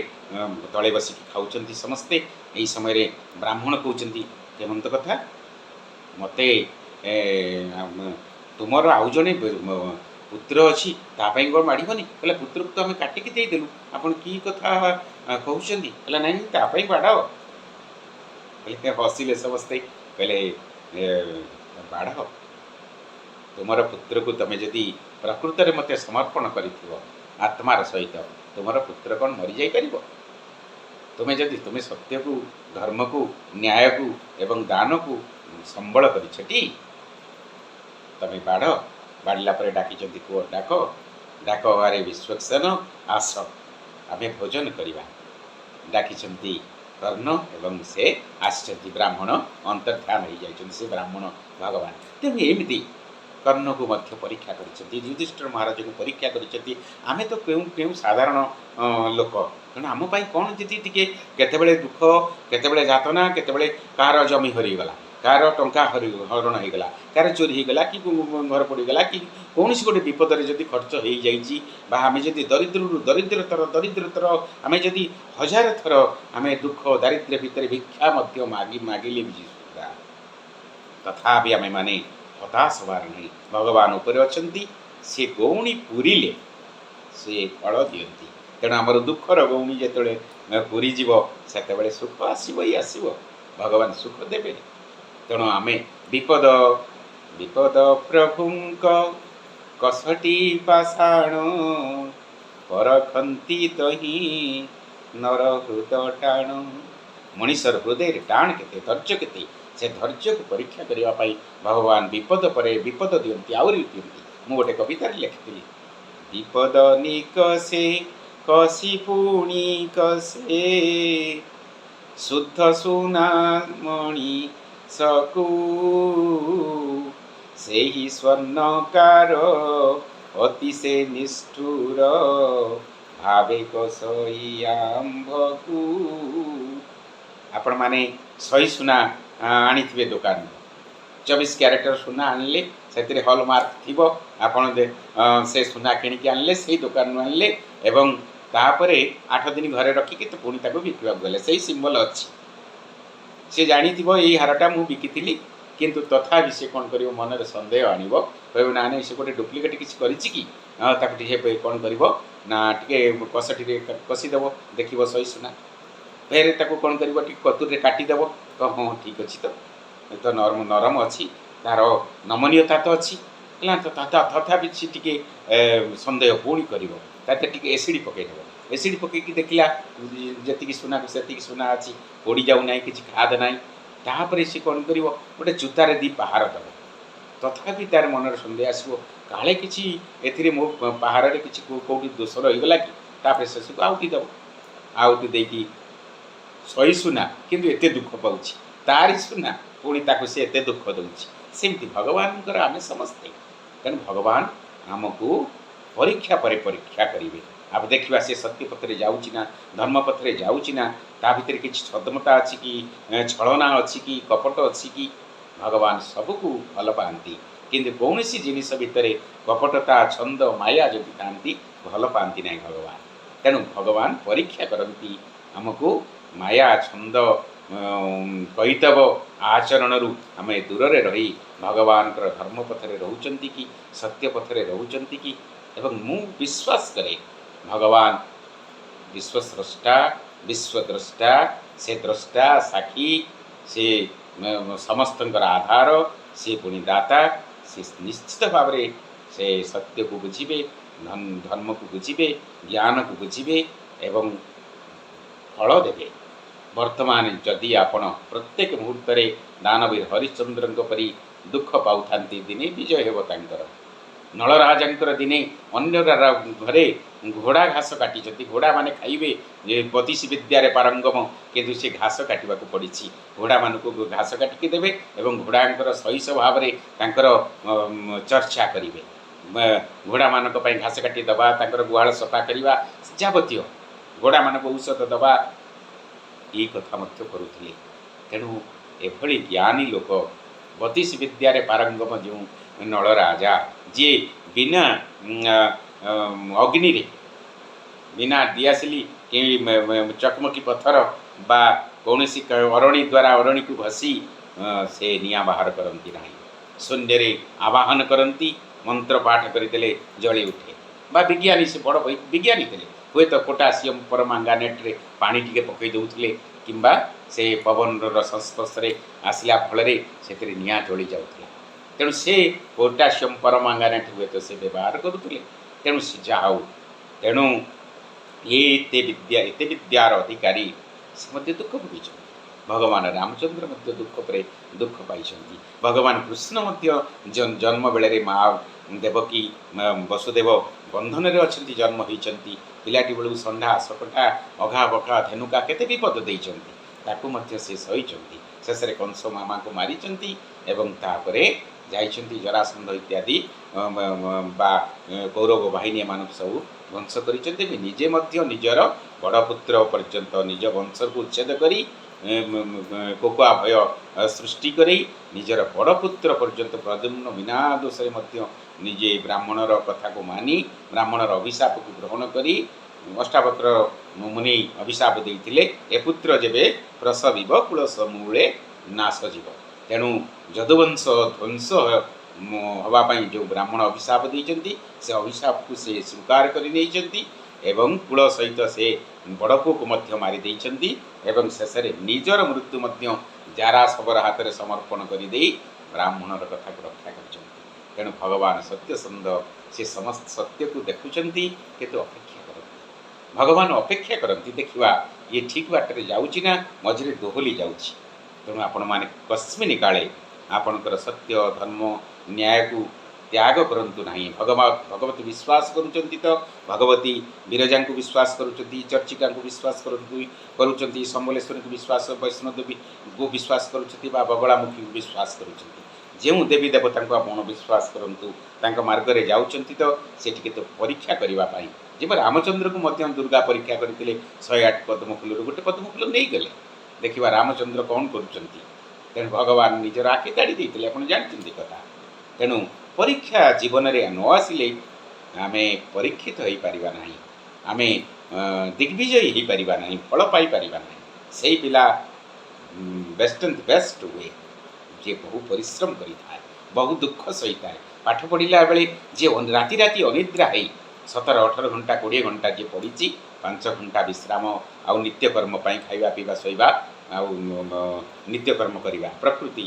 ତଳେ ବସିକି ଖାଉଛନ୍ତି ସମସ୍ତେ। ଏହି ସମୟରେ ବ୍ରାହ୍ମଣ କହୁଛନ୍ତି, ହେମନ୍ତ କଥା, ମୋତେ ତୁମର ଆଉ ଜଣେ ପୁତ୍ର ଅଛି, ତା ପାଇଁ କ'ଣ ବାଢ଼ିବନି? କହିଲେ, ପୁତ୍ରକୁ ତ ଆମେ କାଟିକି ଦେଇଦେଲୁ, ଆପଣ କି କଥା କହୁଛନ୍ତି? କହିଲେ, ନାଇଁ, ତା ପାଇଁ ବାଢ଼। କହିଲେ, ହସିଲେ ସମସ୍ତେ। କହିଲେ, ବାଢ଼, ତୁମର ପୁତ୍ରକୁ ତମେ ଯଦି ପ୍ରକୃତରେ ମୋତେ ସମର୍ପଣ କରିଥିବ ଆତ୍ମାର ସହିତ, ତୁମର ପୁତ୍ର କ'ଣ ମରିଯାଇପାରିବ? ତୁମେ ଯଦି ତୁମେ ସତ୍ୟକୁ, ଧର୍ମକୁ, ନ୍ୟାୟକୁ ଏବଂ ଦାନକୁ ସମ୍ବଳ କରିଛଟି, ତମେ ବାଢ଼। ବାଢ଼ିଲା ପରେ ଡାକିଛନ୍ତି, ପୁଅ ଡାକ, ଡାକ, ଆରେ ବିଶ୍ୱକ୍ସେନ ଆସ, ଆମେ ଭୋଜନ କରିବା। ଡାକିଛନ୍ତି କର୍ଣ୍ଣ ଏବଂ ସେ ଆସିଛନ୍ତି। ବ୍ରାହ୍ମଣ ଅନ୍ତର୍ଧ୍ୟାନ ହେଇଯାଇଛନ୍ତି, ସେ ବ୍ରାହ୍ମଣ ଭଗବାନ। ତେଣୁ ଏମିତି କର୍ଣ୍ଣକୁ ମଧ୍ୟ ପରୀକ୍ଷା କରିଛନ୍ତି, ଯୁଧିଷ୍ଠିର ମହାରାଜକୁ ପରୀକ୍ଷା କରିଛନ୍ତି। ଆମେ ତ କେଉଁ କେଉଁ ସାଧାରଣ ଲୋକ, ତେଣୁ ଆମ ପାଇଁ କ'ଣ ଯଦି ଟିକେ କେତେବେଳେ ଦୁଃଖ, କେତେବେଳେ ଯାତନା, କେତେବେଳେ କାହାର ଜମି ହରିଗଲା, କାହାର ଟଙ୍କା ହରଣ ହେଇଗଲା, କାହାର ଚୋରି ହେଇଗଲା କି ଘର ପଡ଼ିଗଲା କି କୌଣସି ଗୋଟେ ବିପଦରେ ଯଦି ଖର୍ଚ୍ଚ ହେଇଯାଇଛି ବା ଆମେ ଯଦି ଦରିଦ୍ରରୁ ଦରିଦ୍ରତର ଦରିଦ୍ରତର, ଆମେ ଯଦି ହଜାର ଥର ଆମେ ଦୁଃଖ ଦାରିଦ୍ର୍ୟ ଭିତରେ ଭିକ୍ଷା ମଧ୍ୟ ମାଗିଲେ ବି ସୁଦ୍ଧା, ତଥାପି ଆମେମାନେ ହତାଶ ହେବାର ନାହିଁ। ଭଗବାନ ଉପରେ ଅଛନ୍ତି, ସେ ଗଉଣୀ ପୁରିଲେ ସେ ଫଳ ଦିଅନ୍ତି। ତେଣୁ ଆମର ଦୁଃଖର ଗଉଣୀ ଯେତେବେଳେ ପୁରିଯିବ, ସେତେବେଳେ ସୁଖ ଆସିବ ହିଁ ଆସିବ। ଭଗବାନ ସୁଖ ଦେବେ। ତେଣୁ ଆମେ ବିପଦ ବିପଦ ପ୍ରଭୁଙ୍କ କଷଟି ପାଷାଣ, ପରଖନ୍ତି ତହିଁ ନର ହୃଦ ଟାଣ। ମଣିଷର ହୃଦୟରେ ଟାଣ କେତେ, ଧୈର୍ଯ୍ୟ କେତେ, ସେ ଧୈର୍ଯ୍ୟକୁ ପରୀକ୍ଷା କରିବା ପାଇଁ ଭଗବାନ ବିପଦ ପରେ ବିପଦ ଦିଅନ୍ତି, ଆହୁରି ଦିଅନ୍ତି। ମୁଁ ଗୋଟେ କବିତାରେ ଲେଖିଥିଲି, ବିପଦ ନିକଷେ କଷି ପୁଣି କଷେ ଶୁଦ୍ଧ ସୁନା ମଣି ସକୁ, ସେହି ସ୍ୱର୍ଣ୍ଣକାର ଅତି ସେ ନିଷ୍ଠୁର ଭାବେ କଷଇ ଆମ୍ଭକୁ। ଆପଣମାନେ ସହି ସୁନା ଆଣିଥିବେ ଦୋକାନରୁ, 24 କ୍ୟାରେଟର ସୁନା ଆଣିଲେ ସେଥିରେ ହଲମାର୍କ ଥିବ। ଆପଣ ସେ ସୁନା କିଣିକି ଆଣିଲେ, ସେଇ ଦୋକାନରୁ ଆଣିଲେ ଏବଂ ତାପରେ 8 ଦିନ ଘରେ ରଖିକି ତ ପୁଣି ତାକୁ ବିକିବାକୁ ଗଲେ, ସେଇ ସିମ୍ବଲ ଅଛି। ସେ ଜାଣିଥିବ ଏଇ ହାରଟା ମୁଁ ବିକିଥିଲି, କିନ୍ତୁ ତଥାପି ସେ କ'ଣ କରିବ? ମନରେ ସନ୍ଦେହ ଆଣିବ। କହିବ, ନା ନାଇଁ, ସେ ଗୋଟେ ଡୁପ୍ଲିକେଟ୍ କିଛି କରିଛି କି? ତାକୁ ଟିକେ କ'ଣ କରିବ ନା ଟିକେ କଷଟିରେ କଷିଦେବ, ଦେଖିବ ସହି ସୁନା। ଫେରେ ତାକୁ କ'ଣ କରିବ? ଟିକେ କତୁରରେ କାଟିଦେବ ତ, ହଁ, ଠିକ୍ ଅଛି ତ, ଏ ତ ନରମ ନରମ ଅଛି, ତାର ନମନୀୟତା ତ ଅଛି ହେଲା। ତ ତଥାପି ସେ ଟିକେ ସନ୍ଦେହ ପୁଣି କରିବ। ତା ଦେହରେ ଟିକେ ଏସିଡ଼ି ପକାଇଦେବ। ଏସିଡ଼ି ପକାଇକି ଦେଖିଲା, ଯେତିକି ସୁନାକୁ ସେତିକି ସୁନା ଅଛି, ପୋଡ଼ି ଯାଉନାହିଁ, କିଛି ଖାଦ ନାହିଁ। ତାପରେ ସେ କ'ଣ କରିବ? ଗୋଟେ ଜୁତାରେ ଦି ପାହାର ଦେବ। ତଥାପି ତାର ମନରେ ସନ୍ଦେହ ଆସିବ, କାଳେ କିଛି ଏଥିରେ ମୋ ପାହାରରେ କିଛି କୋଉଠି ଦୋଷ ରହିଗଲା କି? ତାପରେ ଶେଷକୁ ଆଉଟି ଦେବ। ଆଉଟି ଦେଇକି ସହି ସୁନା କିନ୍ତୁ ଏତେ ଦୁଃଖ ପାଉଛି, ତାରି ସୁନା ପୁଣି ତାକୁ ସେ ଏତେ ଦୁଃଖ ଦେଉଛି। ସେମିତି ଭଗବାନଙ୍କର ଆମେ ସମସ୍ତେ। ତେଣୁ ଭଗବାନ ଆମକୁ ପରୀକ୍ଷା ପରେ ପରୀକ୍ଷା କରିବେ। ଆଉ ଦେଖିବା ସେ ସତ୍ୟ ପଥରେ ଯାଉଛି ନା ଧର୍ମ ପଥରେ ଯାଉଛି ନା, ତା ଭିତରେ କିଛି ଛଦ୍ମତା ଅଛି କି, ଛଳନା ଅଛି କି, କପଟ ଅଛି କି। ଭଗବାନ ସବୁକୁ ଭଲ ପାଆନ୍ତି, କିନ୍ତୁ କୌଣସି ଜିନିଷ ଭିତରେ କପଟତା, ଛନ୍ଦ, ମାୟା ଯଦି ଥାନ୍ତି, ଭଲ ପାଆନ୍ତି ନାହିଁ ଭଗବାନ। ତେଣୁ ଭଗବାନ ପରୀକ୍ଷା କରନ୍ତି ଆମକୁ। ମାୟା, ଛନ୍ଦ, କୈତବ ଆଚରଣରୁ ଆମେ ଦୂରରେ ରହି ଭଗବାନଙ୍କର ଧର୍ମ ପଥରେ ରହୁଛନ୍ତି କି, ସତ୍ୟ ପଥରେ ରହୁଛନ୍ତି କି। ଏବଂ ମୁଁ ବିଶ୍ୱାସ କରେ, ଭଗବାନ ବିଶ୍ୱସ୍ରଷ୍ଟା, ବିଶ୍ୱଦ୍ରଷ୍ଟା, ସେ ଦ୍ରଷ୍ଟା, ସାକ୍ଷୀ, ସେ ସମସ୍ତଙ୍କର ଆଧାର, ସେ ପୁଣି ଦାତା। ସେ ନିଶ୍ଚିତ ଭାବରେ ସେ ସତ୍ୟକୁ ବୁଝିବେ, ଧର୍ମକୁ ବୁଝିବେ, ଜ୍ଞାନକୁ ବୁଝିବେ ଏବଂ ଫଳ ଦେବେ। ବର୍ତ୍ତମାନ ଯଦି ଆପଣ ପ୍ରତ୍ୟେକ ମୁହୂର୍ତ୍ତରେ ଦାନବୀର ହରିଶ୍ଚନ୍ଦ୍ରଙ୍କ ପରି ଦୁଃଖ ପାଉଥାନ୍ତି, ଦିନେ ବିଜୟ ହେବ ତାଙ୍କର। ନଳରାଜାଙ୍କର ଦିନେ ଅନ୍ୟ ଘରେ ଘୋଡ଼ା ଘାସ କାଟିଛନ୍ତି, ଘୋଡ଼ାମାନେ ଖାଇବେ, ଯେ 32 ବିଦ୍ୟାରେ ପାରଙ୍ଗମ, କିନ୍ତୁ ସେ ଘାସ କାଟିବାକୁ ପଡ଼ିଛି। ଘୋଡ଼ାମାନଙ୍କୁ ଘାସ କାଟିକି ଦେବେ ଏବଂ ଘୋଡ଼ାଙ୍କର ସହିସ ଭାବରେ ତାଙ୍କର ଚର୍ଚ୍ଚା କରିବେ। ଘୋଡ଼ାମାନଙ୍କ ପାଇଁ ଘାସ କାଟି ଦେବା, ତାଙ୍କର ଗୁହାଳ ସଫା କରିବା, ଯାବତୀୟ ଘୋଡ଼ାମାନଙ୍କୁ ଔଷଧ ଦେବା, ଏଇ କଥା ମଧ୍ୟ କରୁଥିଲେ। ତେଣୁ ଏଭଳି ଜ୍ଞାନୀ ଲୋକ, 32 ବିଦ୍ୟାରେ ପାରଙ୍ଗମ ଯେଉଁ ନଳରାଜା, ଯିଏ ବିନା ଅଗ୍ନିରେ, ବିନା ଦିଆସିଲି କି ଚକମକି ପଥର ବା କୌଣସି ଅରଣୀ ଦ୍ୱାରା ଅରଣୀକୁ ଘଷି ସେ ନିଆଁ ବାହାର କରନ୍ତି ନାହିଁ, ଶୂନ୍ୟରେ ଆବାହନ କରନ୍ତି, ମନ୍ତ୍ର ପାଠ କରିଦେଲେ ଜଳି ଉଠେ। ବା ବିଜ୍ଞାନୀ, ସେ ବଡ଼ ବିଜ୍ଞାନୀ ଥିଲେ। ହୁଏତ ପୋଟାସିୟମ ପରମାଙ୍ଗାନେଟ୍ରେ ପାଣି ଟିକେ ପକାଇ ଦେଉଥିଲେ କିମ୍ବା ସେ ପବନର ସଂସ୍ପର୍ଶରେ ଆସିଲା ଫଳରେ ସେଥିରେ ନିଆଁ ଜଳି ଯାଉଥିଲା। ତେଣୁ ସେ ପୋଟାସିୟମ ପରମାଙ୍ଗାନେଟ୍ ହୁଏତ ସେ ବ୍ୟବହାର କରୁଥିଲେ। ତେଣୁ ସେ ଯାହା ହଉ, ତେଣୁ ଏତେ ବିଦ୍ୟା, ଏତେ ବିଦ୍ୟାର ଅଧିକାରୀ, ସେ ମଧ୍ୟ ଦୁଃଖ ଭୋଗିଛନ୍ତି। ଭଗବାନ ରାମଚନ୍ଦ୍ର ମଧ୍ୟ ଦୁଃଖ ପରେ ଦୁଃଖ ପାଇଛନ୍ତି। ଭଗବାନ କୃଷ୍ଣ ମଧ୍ୟ ଜନ୍ମ ବେଳରେ ମା ଦେବକୀ, ବସୁଦେବ ବନ୍ଧନରେ ଅଛନ୍ତି, ଜନ୍ମ ହୋଇଛନ୍ତି। ପିଲାଟି ବେଳକୁ ଷଣ୍ଢା, ଶକଟା, ଅଘା ବକା, ଧେନୁକା କେତେ ବିପଦ ଦେଇଛନ୍ତି, ତାକୁ ମଧ୍ୟ ସେ ସହିଛନ୍ତି। ଶେଷରେ କଂସ ମାମାକୁ ମାରିଛନ୍ତି ଏବଂ ତାପରେ ଯାଇଛନ୍ତି ଜରାସନ୍ଧ ଇତ୍ୟାଦି ବା କୌରବ ବାହିନୀ ଏମାନଙ୍କୁ ସବୁ ଧ୍ୱଂସ କରିଛନ୍ତି ବି। ନିଜେ ମଧ୍ୟ ନିଜର ବଡ଼ ପୁତ୍ର ପର୍ଯ୍ୟନ୍ତ ନିଜ ବଂଶକୁ ଉଚ୍ଛେଦ କରି, କୋକୁଆ ଭୟ ସୃଷ୍ଟି କରି, ନିଜର ବଡ଼ ପୁତ୍ର ପର୍ଯ୍ୟନ୍ତ ପ୍ରଦ୍ୟୁମ୍ନ ବିନା ଦୋଷରେ ମଧ୍ୟ ନିଜେ ବ୍ରାହ୍ମଣର କଥାକୁ ମାନି, ବ୍ରାହ୍ମଣର ଅଭିଶାପକୁ ଗ୍ରହଣ କରି, ଅଷ୍ଟାବକ୍ର ମୁନି ଅଭିଶାପ ଦେଇଥିଲେ, ଏ ପୁତ୍ର ଯେବେ ପ୍ରସବିବ କୁଳ ସମୂଳେ ନାଶ ଯିବ। ତେଣୁ ଯଦୁବଂଶ ଧ୍ୱଂସ ହେବା ପାଇଁ ଯେଉଁ ବ୍ରାହ୍ମଣ ଅଭିଶାପ ଦେଇଛନ୍ତି, ସେ ଅଭିଶାପକୁ ସେ ସ୍ୱୀକାର କରି ନେଇଛନ୍ତି ଏବଂ କୂଳ ସହିତ ସେ ବଡ଼ ପୁଅକୁ ମଧ୍ୟ ମାରି ଦେଇଛନ୍ତି ଏବଂ ଶେଷରେ ନିଜର ମୃତ୍ୟୁ ମଧ୍ୟ ଜାରା ଶବର ହାତରେ ସମର୍ପଣ କରିଦେଇ ବ୍ରାହ୍ମଣର କଥାକୁ ରକ୍ଷା କରିଛନ୍ତି। ତେଣୁ ଭଗବାନ ସତ୍ୟସନ୍ଧ, ସେ ସମସ୍ତ ସତ୍ୟକୁ ଦେଖୁଛନ୍ତି, କିନ୍ତୁ ଅପେକ୍ଷା କରନ୍ତି। ଭଗବାନ ଅପେକ୍ଷା କରନ୍ତି, ଦେଖିବା ଇଏ ଠିକ୍ ବାଟରେ ଯାଉଛି ନା ମଝିରେ ଦୋହଲି ଯାଉଛି। ତେଣୁ ଆପଣମାନେ କସ୍ମିନ କାଳେ ଆପଣଙ୍କର ସତ୍ୟ, ଧର୍ମ, ନ୍ୟାୟକୁ ତ୍ୟାଗ କରନ୍ତୁ ନାହିଁ। ଭଗବତୀ ବିଶ୍ୱାସ କରୁଛନ୍ତି ତ ଭଗବତୀ ବିରଜାଙ୍କୁ ବିଶ୍ୱାସ କରୁଛନ୍ତି, ଚର୍ଚ୍ଚିକାଙ୍କୁ ବିଶ୍ୱାସ କରୁଛନ୍ତି, ସମଲେଶ୍ୱରୀଙ୍କୁ ବିଶ୍ୱାସ, ବୈଷ୍ଣୋଦେବୀଙ୍କୁ ବିଶ୍ୱାସ କରୁଛନ୍ତି ବା ବଗଳାମୁଖୀଙ୍କୁ ବିଶ୍ୱାସ କରୁଛନ୍ତି, ଯେଉଁ ଦେବୀ ଦେବତାଙ୍କୁ ଆପଣ ବିଶ୍ୱାସ କରନ୍ତୁ, ତାଙ୍କ ମାର୍ଗରେ ଯାଉଛନ୍ତି ତ ସେ ଟିକେ ତ ପରୀକ୍ଷା କରିବା ପାଇଁ। ଯେପରି ରାମଚନ୍ଦ୍ରକୁ ମଧ୍ୟ ଦୁର୍ଗା ପରୀକ୍ଷା କରିଥିଲେ, 108 ପଦ୍ମ ଫୁଲରୁ ଗୋଟେ ପଦ୍ମ ଫୁଲ ନେଇଗଲେ, ଦେଖିବା ରାମଚନ୍ଦ୍ର କ'ଣ କରୁଛନ୍ତି। ତେଣୁ ଭଗବାନ ନିଜର ଆଖି ତାଡ଼ି ଦେଇଥିଲେ, ଆପଣ ଜାଣିଛନ୍ତି କଥା। ତେଣୁ ପରୀକ୍ଷା ଜୀବନରେ ନ ଆସିଲେ ଆମେ ପରୀକ୍ଷିତ ହେଇପାରିବା ନାହିଁ, ଆମେ ଦିଗ୍ବିଜୟୀ ହେଇପାରିବା ନାହିଁ, ଫଳ ପାଇପାରିବା ନାହିଁ। ସେଇ ପିଲା ବେଷ୍ଟ ଆଣ୍ଡ ବେଷ୍ଟ ହୁଏ ଯିଏ ବହୁ ପରିଶ୍ରମ କରିଥାଏ, ବହୁ ଦୁଃଖ ସହିଥାଏ। ପାଠ ପଢ଼ିଲା ବେଳେ ଯିଏ ରାତି ରାତି ଅନିଦ୍ରା ହେଇ 17 18 ଘଣ୍ଟା, 20 ଘଣ୍ଟା ଯିଏ ପଢ଼ିଛି, 5 ଘଣ୍ଟା ବିଶ୍ରାମ ଆଉ ନିତ୍ୟକର୍ମ ପାଇଁ, ଖାଇବା, ପିଇବା, ଶୋଇବା ଆଉ ନିତ୍ୟକର୍ମ କରିବା, ପ୍ରକୃତି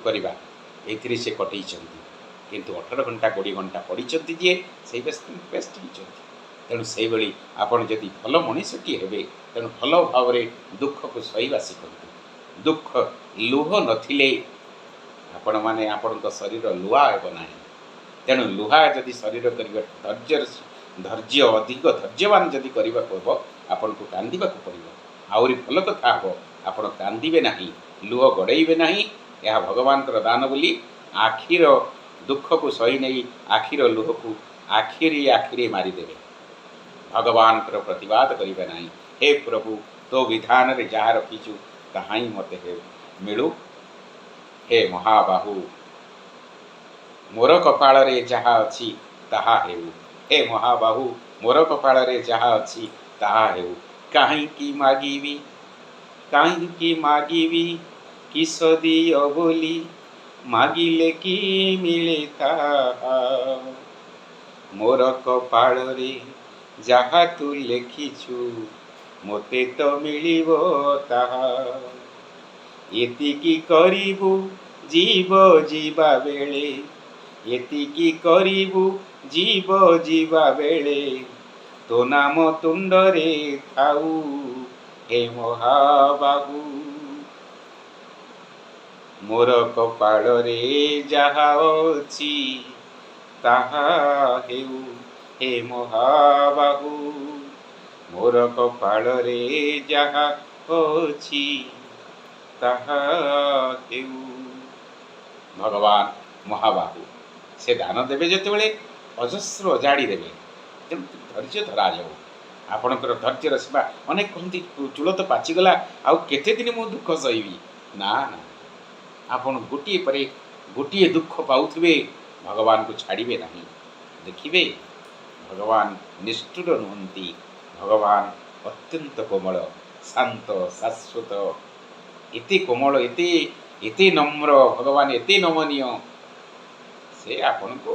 କରିବା, ଏଇଥିରେ ସେ କଟେଇଛନ୍ତି। କିନ୍ତୁ 18 ଘଣ୍ଟା, 20 ଘଣ୍ଟା ପଢ଼ିଛନ୍ତି ଯିଏ, ସେଇ ବେଷ୍ଟ ବେଷ୍ଟ ହେଇଛନ୍ତି। ତେଣୁ ସେଇଭଳି ଆପଣ ଯଦି ଭଲ ମଣିଷଟିଏ ହେବେ, ତେଣୁ ଭଲ ଭାବରେ ଦୁଃଖକୁ ସହିବା ଶିଖନ୍ତୁ। ଦୁଃଖ ଲୁହ ନଥିଲେ ଆପଣମାନେ ଆପଣଙ୍କ ଶରୀର ଲୁହା ହେବ ନାହିଁ। ତେଣୁ ଲୁହା ଯଦି ଶରୀର କରିବା, ଧୈର୍ଯ୍ୟର ଧୈର୍ଯ୍ୟ ଅଧିକ ଧୈର୍ଯ୍ୟବାନ ଯଦି କରିବାକୁ ହେବ, ଆପଣଙ୍କୁ କାନ୍ଦିବାକୁ ପଡ଼ିବ। ଆହୁରି ଭଲ କଥା ହେବ, ଆପଣ କାନ୍ଦିବେ ନାହିଁ, ଲୁହ ଗଡ଼େଇବେ ନାହିଁ, ଏହା ଭଗବାନଙ୍କର ଦାନ ବୋଲି ଆଖିର ଦୁଃଖକୁ ସହି ନେଇ ଆଖିର ଲୁହକୁ ଆଖିରେ ଆଖିରେ ମାରିଦେବେ। ଭଗବାନଙ୍କର ପ୍ରତିବାଦ କରିବେ ନାହିଁ। ହେ ପ୍ରଭୁ, ତୋ ବିଧାନରେ ଯାହା ରଖିଛୁ ତାହା ହିଁ ମୋତେ ହେଉ ମିଳୁ। ହେ ମହାବାହୁ, ମୋର କପାଳରେ ଯାହା ଅଛି ତାହା ହେଉ। ହେ ମହାବାହୁ, ମୋର କପାଳରେ ଯାହା ଅଛି ତାହା ହେଉ। କାହିଁକି ମାଗିବି, କାହିଁକି ମାଗିବି କିସ ଦିଅ ବୋଲି, ମାଗିଲେ କି ମିଳେ ତାହା। ମୋର କପାଳରେ ଯାହା ତୁ ଲେଖିଛୁ, ମୋତେ ତ ମିଳିବ ତାହା। ଏତିକି କରିବୁ ଜୀବ ଯିବା ବେଳେ, ଏତିକି କରିବୁ ଜୀବ ଯିବା ବେଳେ, ତୋ ନାମ ତୁଣ୍ଡରେ ଥାଉ ହେ ମହାବାହୁ। ମୋର କପାଳରେ ଯାହା ଅଛି ତାହା ହେଉ ହେ ମହାବାହୁ, ମୋର କପାଳରେ ଯାହା ଅଛି ତାହା ହେଉ। ଭଗବାନ ମହାବାହୁ, ସେ ଦାନ ଦେବେ ଯେତେବେଳେ ଅଜସ୍ର ଅଜାଡ଼ି ଦେବେ। ତେଣୁ ଧୈର୍ଯ୍ୟ ଧରାଯାଉ। ଆପଣଙ୍କର ଧୈର୍ଯ୍ୟର ସୀମା, ଅନେକ କହନ୍ତି ଚୂଳ ତ ପାଚିଗଲା, ଆଉ କେତେ ଦିନ ମୁଁ ଦୁଃଖ ସହିବି? ନା ନା, ଆପଣ ଗୋଟିଏ ପରେ ଗୋଟିଏ ଦୁଃଖ ପାଉଥିବେ, ଭଗବାନଙ୍କୁ ଛାଡ଼ିବେ ନାହିଁ। ଦେଖିବେ ଭଗବାନ ନିଷ୍ଠୁର ନୁହନ୍ତି, ଭଗବାନ ଅତ୍ୟନ୍ତ କୋମଳ, ଶାନ୍ତ, ଶାଶ୍ୱତ। ଏତେ କୋମଳ, ଏତେ ଏତେ ନମ୍ର ଭଗବାନ, ଏତେ ନମନୀୟ। ସେ ଆପଣଙ୍କୁ